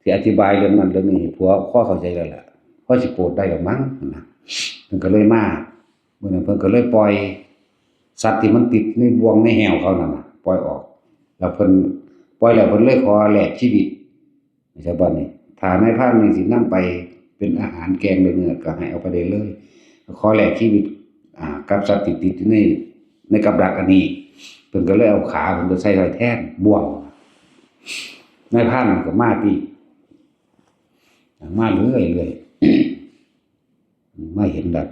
สิอธิบายเรื่องนั้นเรื่องนี้ให้ผัวพอเข้าใจแล้วล่ะ พอสิโปรดได้ดอกมั้งนะ เพิ่นก็เลยมา มื้อนั้นเพิ่นก็เลยปล่อยสัตว์ที่มันติดในบ่วงในแหวเขานั่นน่ะ ปล่อยออก แล้วเพิ่นปล่อยแล้วเพิ่นเลยขอแลกชีวิต เข้าใจบ่นี่ ถ้านายพรานนี่สินำไปเป็นอาหารแกงหรือเนื้อก็ให้เอาไปได้เลย ขอแลกชีวิต อ่า กับสัตว์ที่ติดอยู่ใน ในกับดักอันนี้ เพิ่นก็เลยเอาขาเพิ่นไปใส่ไว้แทนบ่วง นายพรานมันก็มาติ มาเรื่อยๆ มาเห็นแบบ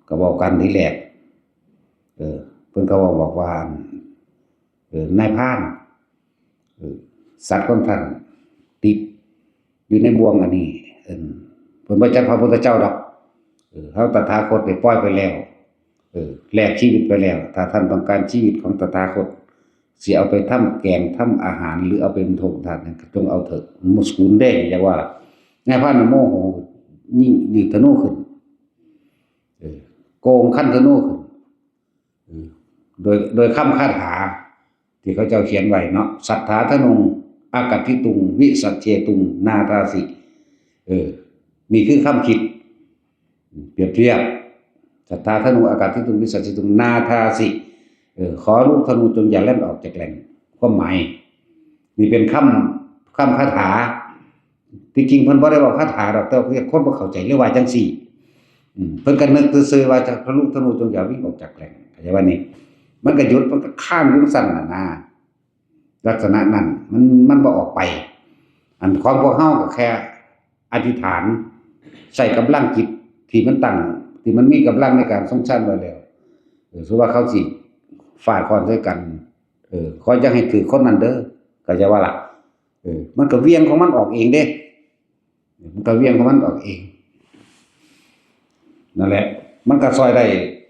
ก็เว้ากันทีแรก เออ เพิ่นก็เว้าบอกว่า เออ นายพราน เออ สัตว์ของท่านติดอยู่ในบ่วงอันนี้ เอิ้น เพิ่นบ่จักพระพุทธเจ้าดอก เออ เฮาตถาคตได้ปล่อยไปแล้ว เออ แลกชีวิตไปแล้ว ถ้าท่านต้องการชีวิตของตถาคต สิเอาไปทำแกง ทำอาหาร หรือเอาไปเป็นโทษทานหยัง ก็จงเอาเถอะ มันบ่สูญเด้ อย่าว่าล่ะ นายพรานน่ะโมโห ยิงดีดธนูขึ้น เออ โกงคันธนูขึ้น เออ โดย โดยคำคาถาที่เขาเจ้าเขียนไว้เนาะ สัทธาธนุง อากาธิตุง วิสัชเชตุง นาทาสิ เออ นี่คือคำคิด เปรียบเทียบ สัทธาธนุง อากาธิตุง วิสัชเชตุง นาทาสิ เออ ขอลูกธนูจงอย่าแล่นออกจากแหล่ง ความหมาย นี่เป็นคำ คำคาถา ที่จริงเพิ่นบ่ได้เว้าคาถาดอก แต่ว่าคนบ่เข้าใจเลยว่าจั่งซี้ อืม เพิ่นก็นึกซื่อๆว่าจะ พระลูกธนูจงอย่าวิ่งออกจากแหล่ง เข้าใจว่านี่ มันก็หยุด มันก็ค้างอยู่จั่งซั้นน่ะนะ ลักษณะนั้น มัน มันบ่ออกไป อันของพวกเฮาก็แค่อธิษฐาน ใช้กำลังจิตที่มันตั้ง ที่มันมีกำลังในการทรงฌานไว้แล้ว เออ สมมุติว่าเขาสิฟาดค้อนใส่กัน เออ ขออย่าให้ถืกคนนั้นเด้อ เข้าใจว่าล่ะ เออ มันก็เหวี่ยงของมันออกเองเด้ มันก็เหวี่ยงของมันออกเอง นั่นแหละ มันก็ซ่อยได้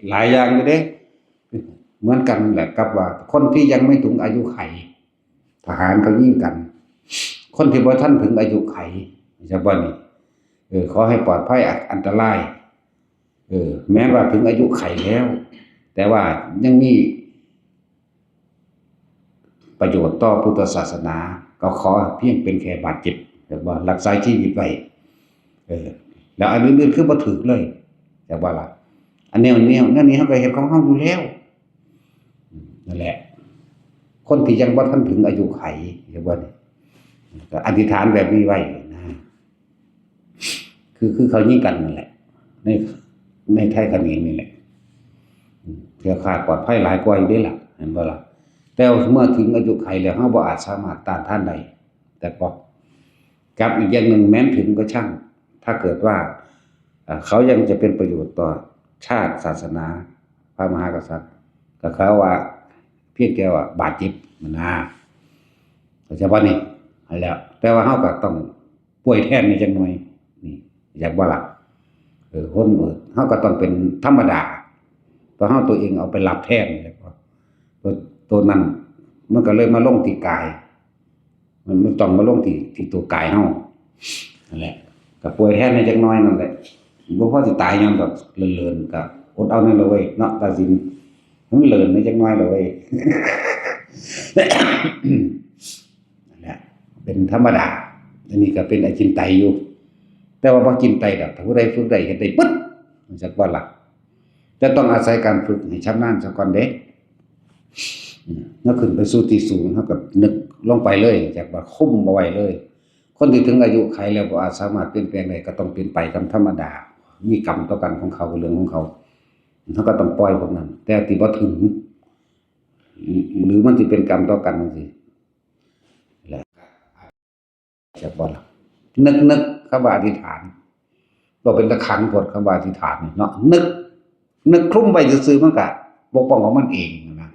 หลายอย่างอยู่เด้ เหมือนกันแหละกับว่าคนที่ยังไม่ถึงอายุไข ทหารเขายิงกัน คนที่บ่ทันถึงอายุไข จั่งบ่นี่ เออ ขอให้ปลอดภัยอันตราย เออ แม้ว่าถึงอายุไขแล้ว แต่ว่ายังมีประโยชน์ต่อพุทธศาสนา ก็ขอเพียงเป็นแค่บาดเจ็บ จั่งบ่ รักษาชีวิตไว้ เออ แล้วอันอื่นๆคือบ่ถืกเลย จั่งบ่ล่ะ อันแนว แนว แนวนี้เฮาก็เฮ็ดของเฮาอยู่แล้ว อืม นั่นแหละ คนที่ยังบ่ทันถึงอายุไข จั่งบ่นี่ ก็อธิษฐานแบบนี้ไว้นะ คือ คือเขายิงกันนั่นแหละ ใน ในไทยเขมรนี่แหละ อืม เครือข่ายปลอดภัยหลายกว่าอยู่เด้ล่ะ เห็นบ่ล่ะ แต่เมื่อถึงอายุไขแล้ว เฮาบ่อาจสามารถต้านทานได้ แต่ก็ กับอีกอย่างหนึ่ง แม้นถึงก็ช่าง ถ้าเกิดว่า เอ่อ เขายังจะเป็นประโยชน์ต่อชาติศาสนา พระมหากษัตริย์ ก็เขาว่าเพียงแค่ว่าบาดเจ็บนะ เข้าใจบ่นี่ นั่นแหละ แต่ว่าเฮาก็ต้องป่วยแทนในจักหน่อย นี่ อยากบ่ล่ะ เออ คน เฮาก็ต้องเป็นธรรมดา เพราะเฮาตัวเองเอาไปรับแทน แล้วก็ตัว ตัวนั้น มันก็เลยมาลงที่กาย มัน มันต้องมาลงที่ ที่ตัวกายเฮา นั่นแหละ ก็ป่วยแทนในจักหน่อยนั่นแหละ บ่พอสิตายย้อนดอก เลินๆ ก็อดเอานั่นละเว้ยเนาะ ตัดสิน มันเหลินนิดจักหน่อยละเว้ย นั่นแหละ เป็นธรรมดา อันนี้ก็เป็นอจินไตยอยู่ แต่ว่าบ่จินไตยดอก ถ้าผู้ใดฝึกได้ เฮ็ดได้ปึ๊ด จักว่าล่ะ แต่ต้องอาศัยการฝึกให้ชำนาญซะก่อนเด้ อืม แล้วขึ้นไปสู่ที่สูง เฮาก็นึกลงไปเลย จักว่าคุมบ่ไหวเลย คนที่ถึงอายุไขแล้วบ่อาจสามารถเปลี่ยนแปลงได้ ก็ต้องเป็นไปตามธรรมดา มีกรรมต่อกันของเขา ก็เรื่องของเขา เฮาก็ต้องปล่อยพวกนั้น แต่ที่บ่ถึง หรือมันสิเป็นกรรมต่อกันจังซี้ แหละ จักบ่ล่ะ นึกๆ คำว่าอธิษฐาน บ่เป็นตาขลังโพด คำว่าอธิษฐานนี่เนาะ นึก นึกคลุมไว้ซื่อๆ มันก็ปกป้องของมันเองนะ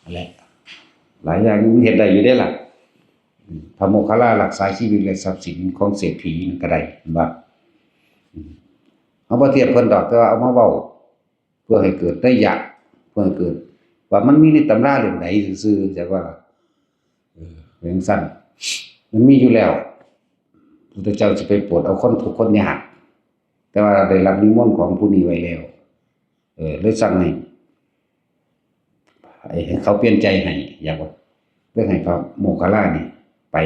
นั่นแหละ หลายอย่างมันเฮ็ดได้อยู่เด้ล่ะ อืม พระโมคคัลลารักษาชีวิตและทรัพย์สินของเศรษฐีนั่นก็ได้ เห็นบ่ อืม เอาบ่เทียบเพิ่นดอก แต่ว่าเอามาเว้า เพื่อให้เกิดนัยยะ เพื่อให้เกิด ว่ามันมีในตำราเล่มใดซื่อๆ จักว่า เออ เป็นจั่งซั้น มันมีอยู่แล้ว พุทธเจ้าสิไปโปรดเอาคนทุกข์คนยาก แต่ว่าได้รับนิมนต์ของผู้นี้ไว้แล้ว เออ เลยสั่งให้ ให้เขาเปลี่ยนใจให้ อยากว่า เพื่อให้พระโมคคัลลานี่ไป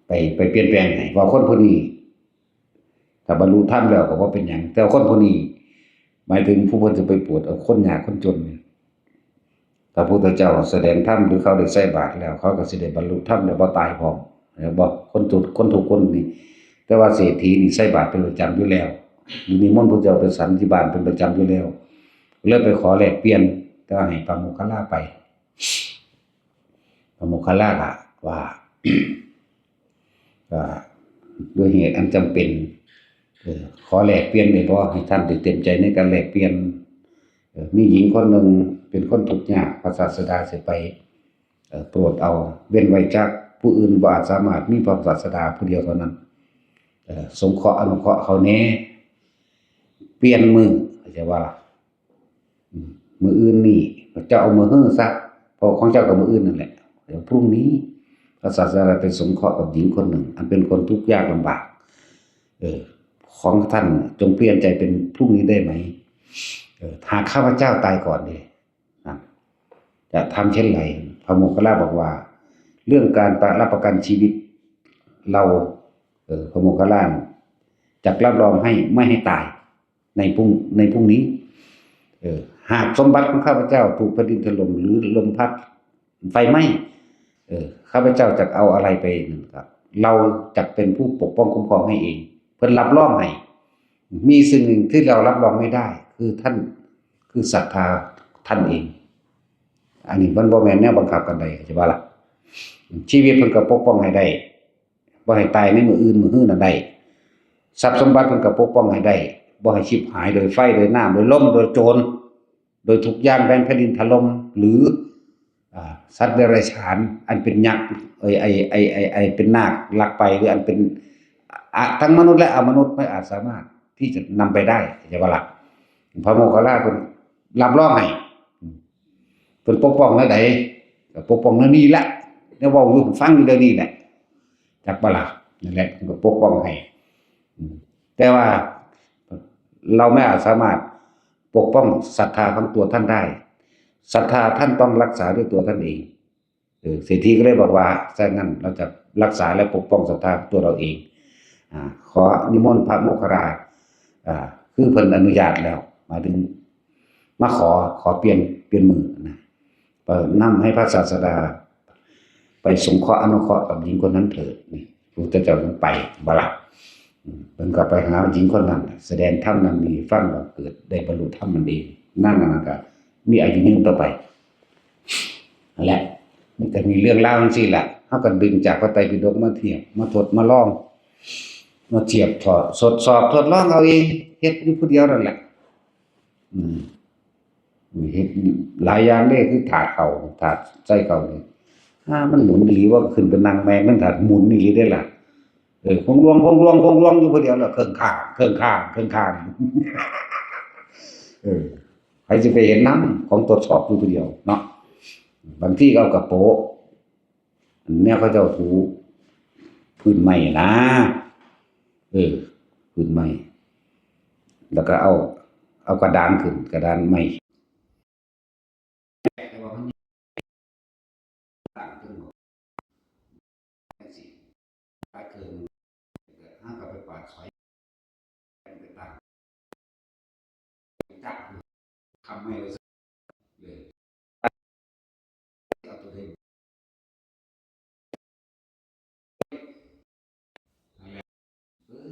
ไป ไปเปลี่ยนแปลงให้ ว่าคนผู้นี้ ถ้าบรรลุธรรมแล้วก็บ่เป็นหยัง แต่ว่าคนผู้นี้ หมายถึงผู้เพิ่นสิไปโปรดเอาคนยากคนจนนี่ พระพุทธเจ้าแสดงธรรมหรือเขาได้ใส่บาตรแล้ว เขาก็สิได้บรรลุธรรมแล้วบ่ตายพร้อม แล้วบ่ คนทุกข์ คนทุกข์คนนี้ แต่ว่าเศรษฐีนี่ใส่บาตรเป็นประจำอยู่แล้ว อยู่นิมนต์พระเจ้าไปฉันที่บ้านเป็นประจำอยู่แล้ว เลยไปขอแลกเปลี่ยน แต่ว่าให้พระโมคคัลลาไป พระโมคคัลลาก็ว่า ก็ด้วยเหตุอันจำเป็น เอ่อ ขอแลกเปลี่ยนได้บ่ ให้ท่านได้เต็มใจในการแลกเปลี่ยน เอ่อ มีหญิงคนหนึ่งเป็นคนทุกข์ยาก พระศาสดาสิไป เอ่อ โปรดเอา เว้นไว้จากผู้อื่นบ่อาจสามารถ มีพระศาสดาผู้เดียวเท่านั้น เอ่อ สงเคราะห์อนุเคราะห์เขาแหน่ เปลี่ยนมื้อ เข้าใจบ่ล่ะ อืม มื้ออื่นนี่ เจ้าเอามื้อฮื้อซะ เพราะของเจ้าก็มื้ออื่นนั่นแหละ เดี๋ยวพรุ่งนี้ พระศาสดาไปสงเคราะห์กับหญิงคนหนึ่ง อันเป็นคนทุกข์ยากลำบาก เออ ของท่านจงเปลี่ยนใจเป็นพรุ่งนี้ได้ไหม เออ หากข้าพเจ้าตายก่อนนี่ นะ จะทำเช่นไร พระโมคคัลลาบอกว่า เรื่องการประ รับประกันชีวิต เรา เออ พระโมคคัลลาจักรับรองให้ไม่ให้ตาย ในพรุ่ง ในพรุ่งนี้ เออ หากสมบัติของข้าพเจ้าถูกแผ่นดินถล่มหรือลมพัดไฟไหม้ เออ ข้าพเจ้าจะเอาอะไรไปนั่นครับ เราจะเป็นผู้ปกป้องคุ้มครองให้เอง เพิ่นรับรองให้ มีสิ่งหนึ่งที่เรารับรองไม่ได้ คือท่าน คือศรัทธาท่านเอง อันนี้มันบ่แม่นแนวบังคับกันได้ เข้าใจบ่ล่ะ ชีวิตเพิ่นก็ปกป้องให้ได้ บ่ให้ตายในมื้ออื่นมื้อฮื้อนั่นได้ ทรัพย์สมบัติเพิ่นก็ปกป้องให้ได้ บ่ให้ฉิบหายโดยไฟ โดยน้ำ โดยลม โดยโจร โดยทุกข์ยากแผ่นดินถล่ม หรือ อ่า สัตว์เดรัจฉาน อันเป็นยักษ์ ไอ้ ไอ้ ไอ้ ไอ้ ไอ้เป็นนาคลักไป หรืออันเป็น อะ ทั้งมนุษย์และอมนุษย์ไม่อาจสามารถที่จะนำไปได้ เข้าใจบ่ล่ะ พระโมคคัลลาเพิ่นรับรองให้ เพิ่นปกป้องแนวใด ก็ปกป้องแนวนี้ละ แนวเว้าอยู่ฟังอยู่เดี๋ยวนี้แหละ จักบ่ล่ะ นั่นแหละ เพิ่นก็ปกป้องให้ อืม แต่ว่าเราไม่อาจสามารถปกป้องศรัทธาของตัวท่านได้ ศรัทธาท่านต้องรักษาด้วยตัวท่านเอง เออ เศรษฐีก็เลยบอกว่า ถ้างั้นเราจะรักษาและปกป้องศรัทธาตัวเราเอง อ่า ขอนิมนต์พระโมคคัลลา อ่า คือเพิ่นอนุญาตแล้ว หมายถึง มาขอ ขอเปลี่ยน เปลี่ยนมื้อนะ เอ่อ นำให้พระศาสดา ไปสงเคราะห์อนุเคราะห์กับหญิงคนนั้นเถิด นี่ พระพุทธเจ้าจึงไป บ่ล่ะ อืม เพิ่นก็ไปหาหญิงคนนั้น แสดงธรรมนั้นนี้ฟัง ก็เกิดได้บรรลุธรรมนั่นเอง นางนั้นก็มีอายุยืนต่อไป นั่นแหละ มันก็มีเรื่องราวจังซี้ล่ะ เฮาก็ดึงจากพระไตรปิฎกมาเทียบ มาทดมาลอง มาเทียบทด ทดสอบทดลองเอาเอง เฮ็ดอยู่ผู้เดียวนั่นแหละ อืม เฮ็ดหลายอย่างเด้ คือถาดข้าว ถาดใส่ข้าวนี่ อ่า มันหมุนอีหลีว่า ขึ้นไปนั่งแม่งนั่งถาดหมุนอีหลีเด้ล่ะ เออ คงลวง คงลวง คงลวงอยู่ผู้เดียวล่ะ เครื่องข้าง เครื่องข้าง เครื่องข้าง เออ ใครสิไปเห็นนำ ของทดสอบอยู่ผู้เดียวเนาะ บางทีก็เอากระโปะ อันแนวเขาเจ้าถูพื้นไม้นะ เออ พื้นไม้ แล้วก็เอา เอากระดานขึ้น กระดานไม้ ทำไมเลย เอาตัวเอง นั่นแหละ เออ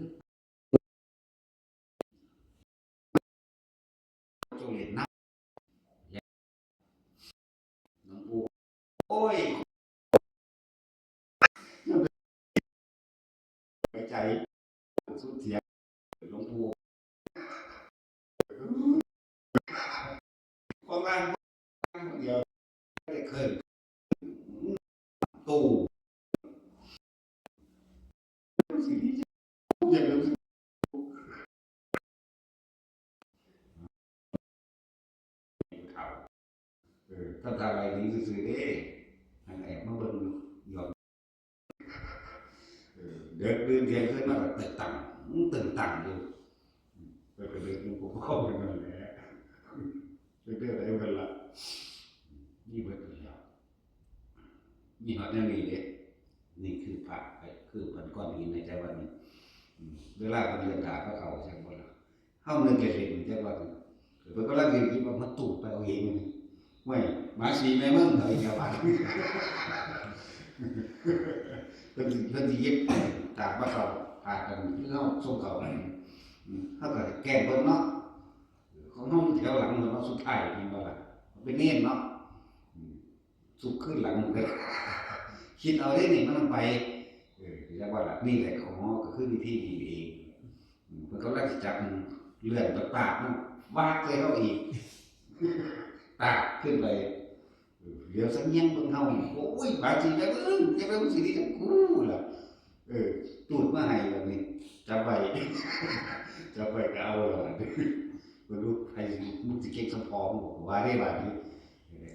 จงเห็นนะ น้องอู โอ้ย ใจ สุดเสียง หลวงปู่ ประมาณ เดียว ไม่ได้เคย ตู้ อย่างนั้น เออ ท่านทำอะไรนี้ซื่อๆเด้ อันแอบมาเบิ่งหยอด เออ เดินเดินเรียนขึ้นมาแบบตึงตัง ตึงตังอยู่ เออ ก็เลยมันก็เข้าไปนั่นแหละ เรื่องอะไรกันล่ะ นี่เบิดแล้ว มีฮอดแนวนี้เด้ นี่คือพระ คือเพิ่นก้อนหินในใจวันนี้ อืม เวลาเพิ่นเรียนด่าพระเขาจังบ่ล่ะ เฮานึกเล่นๆจังว่า เพิ่นกำลังเรียนคิดว่ามาตูดไปเอาเอง ห้วย หมาสีแม่มึง เอาอีกแล้วบาด เพิ่นสิ เพิ่นสิเย็บตากพระเขา พากัน คือเฮาส่งเขาไป อืม เฮาก็แกล้งเพิ่นเนาะ ของเฮาอยู่แถวหลังเนาะ สุดท้ายแม่นบ่ล่ะ เป็นเณรเนาะ อืม สุกขึ้นหลังมันก็ คิดเอาได้นี่มันต้องไป เออ เรียกว่าล่ะ นี่แหละของเฮาก็คือวิธีนี้เอง อืม เพิ่นกำลังสิจับมันเลื่อนไปปากมัน วากใส่เฮาอีก ตากขึ้นไป เออ เหลียวสังเวียนเบิ่งเฮานี่ โอ้ย บาดสิแม่มึง แม่มึงสิดีกับกูล่ะ เออ ตูดมาให้แบบนี้ จับไว้ จับไว้ก็เอาล่ะ บ่รู้ไผสิ มึงสิเก่งส่ำพ่อมึงบ่ ว่าได้บาดนี้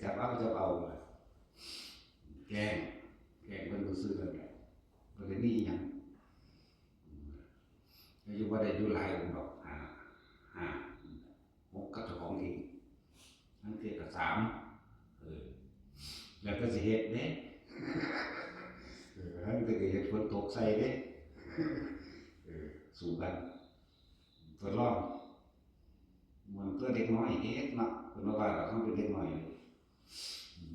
จับเอา จับเอาล่ะ แกล้ง แกล้งเพิ่นซื่อๆนั่นแหละ บ่ได้มีอิหยัง แล้วอยู่บ่ได้อยู่หลายองค์ดอก ห้า ห้า หก กับเจ้าของเอง ทั้งเทื่อก็สาม เออ แล้วก็สิเฮ็ดเด้ เออ ทั้งเทื่อก็เฮ็ดฝนตกใส่เด้ เออ สู้กัน ทดลอง ม่วนตัวเด็กน้อยเฮ็ดเนาะ เพิ่นว่า ว่าเราต้องเป็นเด็กน้อย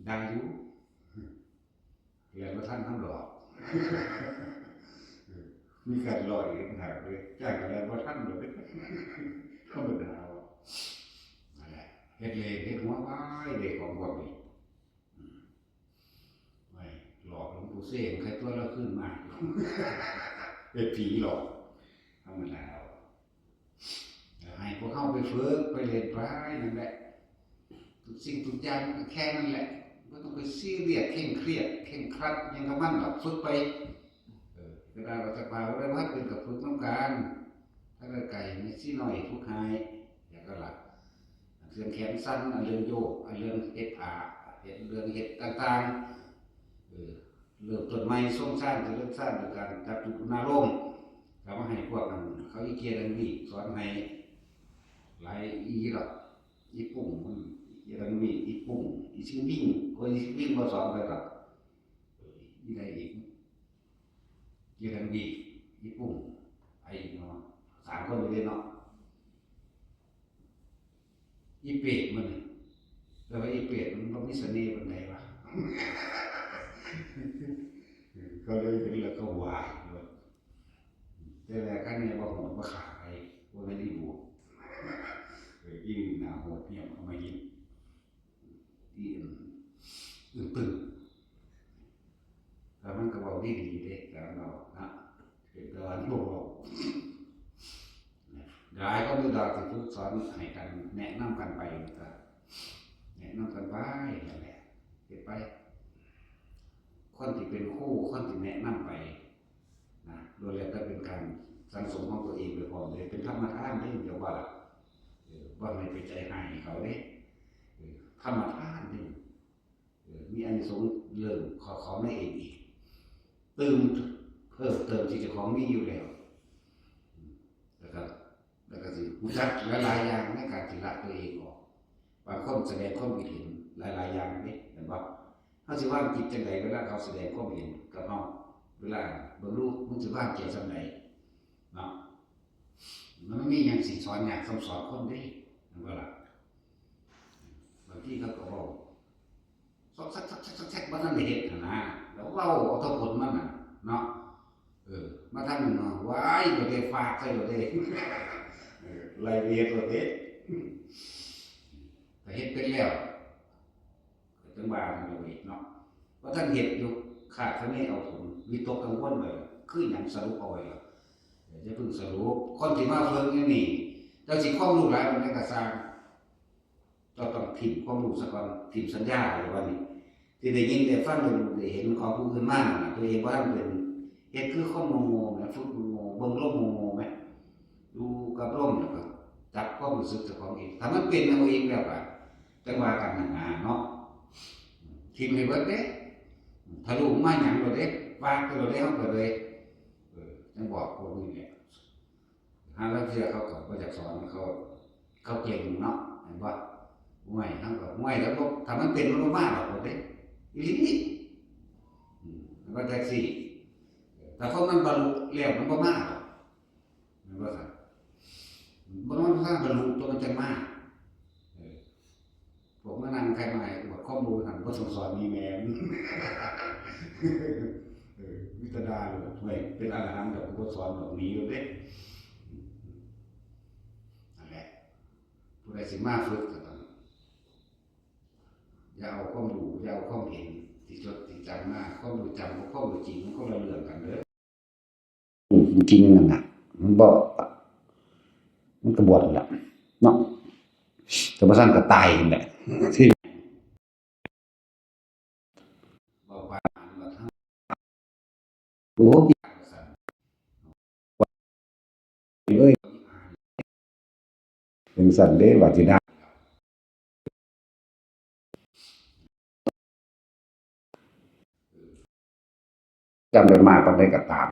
ได้อยู่ เรียนบ่ทันทำดอก มีการลอยอีกต่างหากเลย จ้างก็เรียนบ่ทันเลย ธรรมดาว่ะ นั่นแหละ เฮ็ดเลย เฮ็ดหัวไปเลยของพวกนี้ อืม ไว้ หลอกหลวงปู่เสง ใครตัวเราขึ้นมา เป็นผีหลอก ธรรมดาว่ะ ให้พวกเฮาไปฝึก ไปเล่นไปนั่นแหละ ทุกสิ่งทุกอย่างมันก็แค่นั้นแหละ บ่ต้องไปซีเรียส เคร่งเครียด เคร่งครัดหยังกับมันดอก ฝึกไป เออ ก็ได้ว่าจะพาบ่ได้ว่าเป็นกับฝึกนำกัน ถ้าได้ไก่มีซี่น้อยฝึกให้ แล้วก็ละ อันเรื่องแขนสั้น อันเรื่องโยก อันเรื่องเฮ็ดผ้า เฮ็ดเรื่องเฮ็ดต่างๆ เออ เริ่มต้นใหม่ ทรงฌาน เจริญฌาน โดยการจับจุดอุณาโลม ก็มาให้พวกนั้น เขาอีเกียดังนี้ สอนให้หลายอีหลีดอก อีปุ่งมัน อีเกียดังนี้ อีปุ่ง อีซิงวิ่ง โอ้ย อีซิงวิ่งบ่สอนไปดอก เออ อีใดอีก เกียดังนี้ อีปุ่ง ไอ้เนาะ สามคนอยู่เด้เนาะ อีเปรตมันนี่ แต่ว่าอีเปรตมันบ่มีเสน่ห์ปานใดวะ เขาเลยเห็นแล้วก็วายเลย แต่แรกคันนี้บ่โหดบ่ฆ่าไผ บ่แม่นอีบูด เออ อีนี่หน้าโหดเหี้ยมอำมหิต อีอันอึ้งตึง แต่มันก็เว้าดีๆเด้ การเว้านะ เป็นตะวันบ่เว้า หลายคนอยู่ดอกที่ฝึกสอนให้กัน แนะนำกันไปก็ แนะนำกันไปนั่นแหละ เฮ็ดไป คนที่เป็นครู คนที่แนะนำไปนะ ล้วนแล้วแต่เป็นการสั่งสมของตัวเองโดยพร้อมเลย เป็นธรรมทานเด้ อย่าว่าล่ะ เออ บ่ให้ไปใจร้ายให้เขาเด้ เออ ธรรมทานเด้ เออ มีอานิสงส์เรื่องขอ ของในเองอีก เติม เพิ่มเติมที่เจ้าของมีอยู่แล้ว อืม แล้วก็ แล้วก็สิรู้จักหลายๆอย่างในการที่ละตัวเองออก บางคนแสดงความคิดเห็นหลายๆอย่างเด้ เห็นบ่ เฮาสิวางจิตจังใดเวลาเขาแสดงความเห็นกับเฮา เวลาเบิ่งลูก มึงสิวางใจส่ำใด เนาะ มันบ่มีหยังสิสอนยากส่ำสอนคนเด้ แม่นบ่ล่ะ? ที่เขาก็เว้า ซอกแซกซอกแซกซอกแซก บ่ทันได้เฮ็ดหั่นนะ แล้วเว้าเอาแต่ผลมันน่ะเนาะ เออ มาทางนั้นเนาะ ว้าย บ่ได้ฝากใส่บ่ได้ เออ ไล่ไปเฮ็ดบ่ได้ แต่เฮ็ดเป็นแล้ว ก็จังว่ากันเอาเองเนาะ บ่ทันเฮ็ดอยู่ คาดคะเนเอาผล วิตกกังวลไว้ คือหยัง สรุปเอาไว้ล่ะ อย่าเพิ่งสรุป คนที่มาฝึกอยู่นี่ เจ้าสิความรู้หลายปานใดก็ซ่าง เจ้าต้องถิ่มความรู้ซะก่อน ถิ่มสัญญาไว้ว่านี่ ที่ได้ยินได้ฟัง ได้เห็นของผู้อื่นมานั่นน่ะ ตัวเองบ่ทันเป็น เฮ็ดคือคนโง่ๆแหม ฝึกโง่ๆ เบิ่งลมโง่ๆแหม อยู่กับลมแล้วก็จับความรู้สึกเจ้าของเอง ถ้ามันเป็นเอาเองแล้วก็จั่งว่ากันหั่นน่ะเนาะ ถิ่มให้เบิดเด้ ถ้ารู้มาหยังโลดเด้ วางไปโลดเด้ เฮาก็เลย เออ จั่งบอกพวกนี้แหละ หาลางเทื่อเขาก็บ่อยากสอน เขา เขาเก่งเนาะ แม่นบ่ ห่วย เฮาก็ห่วย แล้วบ่ ถ้ามันเป็นมันบ่มาดอกเด้ อีหลี อืม มันว่าจั่งซี้ ถ้าคนมันบรรลุแล้วมันบ่มาดอก แม่นบ่ซั่น บ่ มันพาบรรลุตัวมันจั่งมา เออ พวกมานั่งไขว่ไม้อวดความรู้หั่น บ่ต้องสอนมีแม่น เออ มีแต่ด่าโลด เฮ้ย เป็นอรหันต์ดอก กูบ่สอนดอก หนีโลดเด้ นั่นแหละ ผู้ใดสิมาฝึกก็ต้อง อย่าเอาความรู้ อย่าเอาความเห็นที่จดที่จำมา ความรู้จำกับความรู้จริงมันคนละเรื่องกันเด้อ อืม จริงนั่นน่ะ มันบ่ มันก็บวชนั่นแหละเนาะ แต่บ่ซั่นก็ตายนั่นแหละ ที่ บอกว่า โอ้ เอ้ย จั่งซั่นเด้ ว่าสิได้ จำได้มากปานใดก็ตาม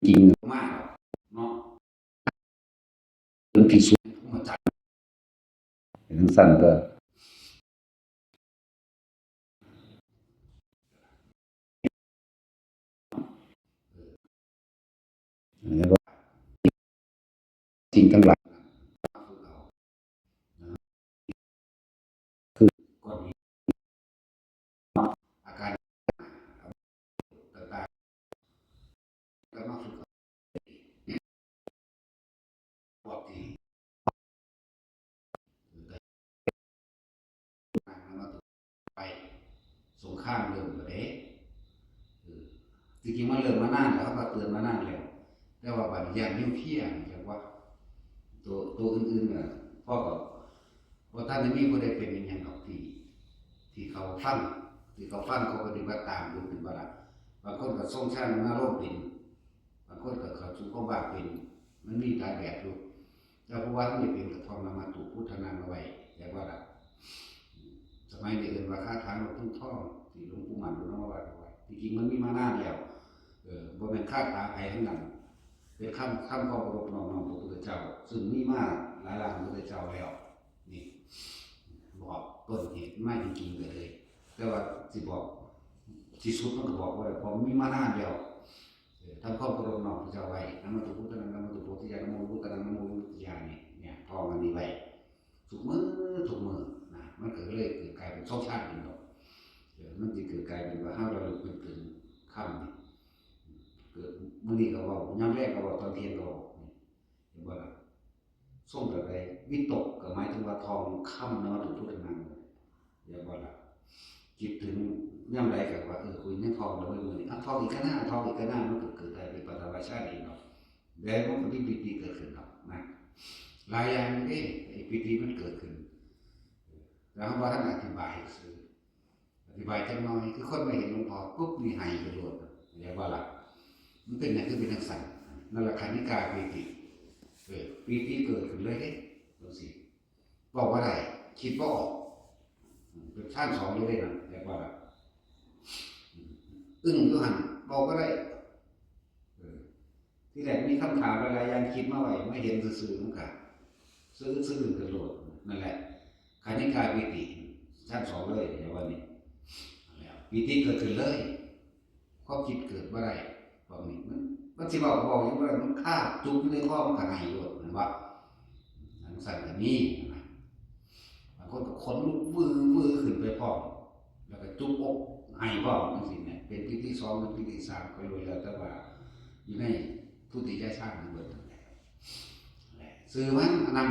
จริงมากเนาะ ถึงที่สุด จั่งซั่นก็ แล้วก็สิ่งทั้งหลาย คือก้อนหิน อาการต่างๆ ก็มาฝึก ปกติ ไป สงครามเริ่มแล้วเด้ เออ จริงๆมันเริ่มมานานแล้ว เขาก็เตือนมานานแล้ว แต่ว่าบัดนี้ย้านนิวเคลียร์นี่จั่งว่า ตัว ตัวอื่นๆน่ะ พอก็ บ่ทันได้มีผู้ใดเป็นอิหยังดอก ที่ ที่เขาฟัง ที่เขาฟัง เขาปฏิบัติตามอยู่ แม่นบ่ล่ะ บางคนก็ทรงฌานมาโลกเป็น บางคนก็เข้าสู่ความว่างเป็น มันมีหลายแบบอยู่ แต่ผู้ว่ามันได้เป็นกระท่อมนามมาตุพุทธนังเอาไว้ แต่ว่าล่ะ สมัยนี้เอิ้นว่าคาถานกยูงทอง ที่หลวงปู่มั่นหลวงมาวัดเอาไว้ ที่จริงมันมีมานานแล้ว เออ บ่แม่นคาถาไผทั้งนั้น เป็นคำ คำความเคารพน้อมน้อมพระพุทธเจ้า ซึ่งมีมาหลายล้านพระพุทธเจ้าแล้ว นี่ บอกต้นเหตุมาจริงๆก็เลย แต่ว่าสิบอกที่สุดมันก็บอกบ่ได้ เพราะมันมีมานานแล้ว เออ ทำความเคารพน้อมพระเจ้าไว้ นะโมตุพุทธานัง นะโมตุโพธิญาณ นะโมวิมุตตานัง นะโมวิมุตติญาณ นี่ เนี่ย ท่องอันนี้ไว้ ทุกมื้อ ทุกมื้อ นะ มันก็เลยเกิดกลายเป็นสองชาตินี่ดอก เออ มันสิเกิดกลายเป็นว่าเฮาระลึกนึกถึงคำนี่ เกิดมื้อนี้ก็เว้า ยามแลงก็เว้า ตอนเที่ยงก็เว้า นี่ เห็นบ่ล่ะ ทรงแบบใด วิตกก็หมายถึงว่าท่องคำนามมาตุพุทธานัง เห็นบ่ล่ะ คิดถึงยามใดก็ว่า เออ กูยังท่องแล้วเว้ยมื้อนี้ อ่ะ ท่องอีกก็น่า ท่องอีกก็น่า มันก็เกิดกลายเป็นปัตตวาชาติเองเนาะ แล้วมันก็มีปีติเกิดขึ้นเนาะ นะ หลายอย่างเด้ ไอ้ปีติมันเกิดขึ้น แล้วเฮาบ่ทันอธิบายซื่อ อธิบายจักหน่อย คือคนมาเห็นหลวงพ่อปุ๊บนี่ไห้ไปโลด เห็นบ่ล่ะ มันเป็นหยังคือเป็นจั่งซั้น นั่นล่ะ คณิกาปีติ เออ ปีติเกิดขึ้นเลยเด้ จั่งซี้ เว้าบ่ได้ คิดบ่ออก เป็นฌานสองเลยเด้นั่น เห็นบ่ล่ะ อึ้งอยู่หั่น เว้าบ่ได้ เออ ที่แรกมีคำถามหลายๆอย่างคิดมาไว้ มาเห็นซื่อๆ มันก็ซื่อๆ ขึ้นโลด นั่นแหละ คณิกาปีติ ฌานสองเลย เดี๋ยววันนี้ แล้วปีติเกิดขึ้นเลย ความคิดเกิดบ่ได้ พวกนี้มัน มันสิเว้าก็เว้าหยังบ่ได้ มันคาจุกอยู่ในคอ มันก็ไห้โลด แม่นบ่? จั่งซั้นก็มีนะ บางคนก็ขนลุกวือวือขึ้นไปพร้อม แล้วก็จุกอกไห้พร้อมจั่งซี้แหม เป็นปีที่สอง เป็นปีที่สาม ก็แล้วแต่ว่าอยู่ในทุติยฌานของเพิ่นนั่นแหละ แหละ ซื่อมันอันนั้น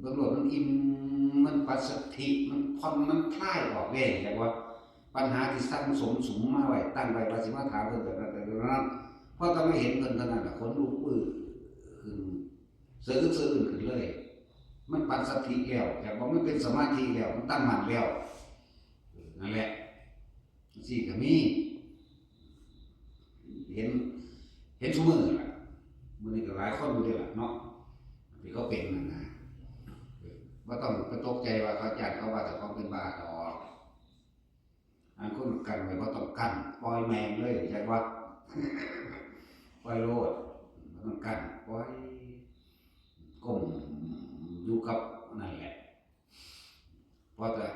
เบิ่งโลดมันอิ่ม มันปัสสัทธิ มันผ่อน มันคลายออกเด้ จักว่าปัญหาที่สั่งสมสุมมาไว้ ตั้งไว้ว่าสิมาถามเพิ่นแบบนั้นแบบนั้น พอแต่มาเห็นเพิ่นเท่านั้นน่ะ ขนลุกอื้อขึ้น สะอึกสะอื้นขึ้นเลย มันปัสสัทธิแล้ว จักว่ามันเป็นสมาธิแล้ว มันตั้งมั่นแล้ว เออ นั่นแหละ จั่งซี้ก็มี เห็น เห็นซุมื้อล่ะ มื้อนี้ก็หลายคนอยู่เด้ล่ะเนาะ ที่เขาเป็นนั่นนะ เออ บ่ต้องไปตกใจว่าเขาย้านเขาว่าเจ้าของเป็นบ้าดอก อันคนกั้นไว้บ่ต้องกั้น ปล่อยแม่งเลย จักว่า ปล่อยโลด บ่ต้องกั้น ปล่อย ก้มอยู่กับนั่นแหละ เพราะแต่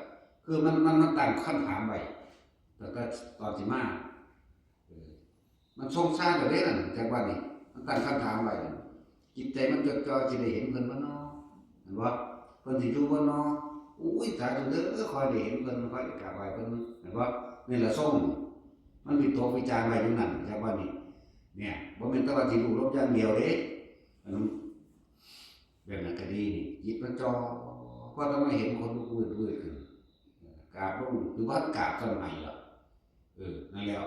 คือมัน มัน มันตั้งคำถามไว้ ตั้งแต่ตอนสิมา เออ มันสงสัยแล้วเด้นั่น จักว่านี่ มันตั้งคำถามไว้ จิตใจมันจดจ่อสิได้เห็นเพิ่นบ่น้อ เห็นบ่? เพิ่นสิอยู่บ่น้อ อุ้ย สาธุเด้อ ขอให้ได้เห็นเพิ่น ขอให้ได้กราบไหว้เพิ่น เห็นบ่? นี่ล่ะทรง มันวิตกวิจารณ์ไว้อยู่นั่น จักว่านี่ เนี่ย บ่แม่นแต่ว่าสิรู้ลบอย่างเดียวเด้ อันนั้น แบบนั้นก็ดีนี่ จิตมันจ่อ พอแต่มาเห็นคนลุกวืดวืดขึ้น กราบลง หรือว่ากราบต้นไม้ล่ะ เออ นั่นแล้ว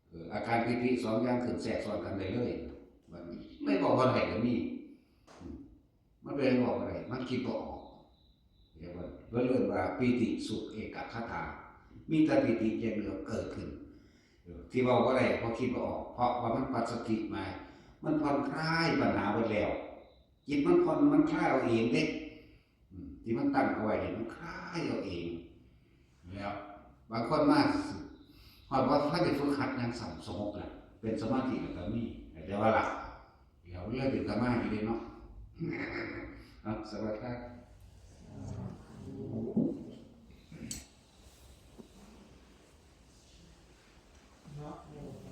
เออ อาการปีติสองอย่างขึ้นแทรกซ้อนกันได้เลย บัดนี้ ไม่บอกว่าไหนก็มี อืม มันเป็นบอกว่าไหน มันคิดบ่ออก เดี๋ยวก่อน เพิ่นเอิ้นว่าปีติสุขเอกคตา มีแต่ปีติอย่างเดียวเกิดขึ้น เออ ที่เว้าบ่ได้ เพราะคิดบ่ออก เพราะว่ามันปัสสัทธิมา มันผ่อนคลายปัญหาเบิดแล้ว จิตมันผ่อน มันคลายเอาเองเด้ อืม ที่มันตั้งเอาไว้นี่ มันคลายเอาเอง แล้ว บางคนมา ฮอดบ่ทันได้ฝึกหัดหยังซ้ำ สงบแล้ว เป็นสมาธิแล้วก็มี แต่ว่าล่ะ เดี๋ยวเรื่องเป็นตามาอยู่เด้เนาะ อ่ะ สวัสดีครับ นะโม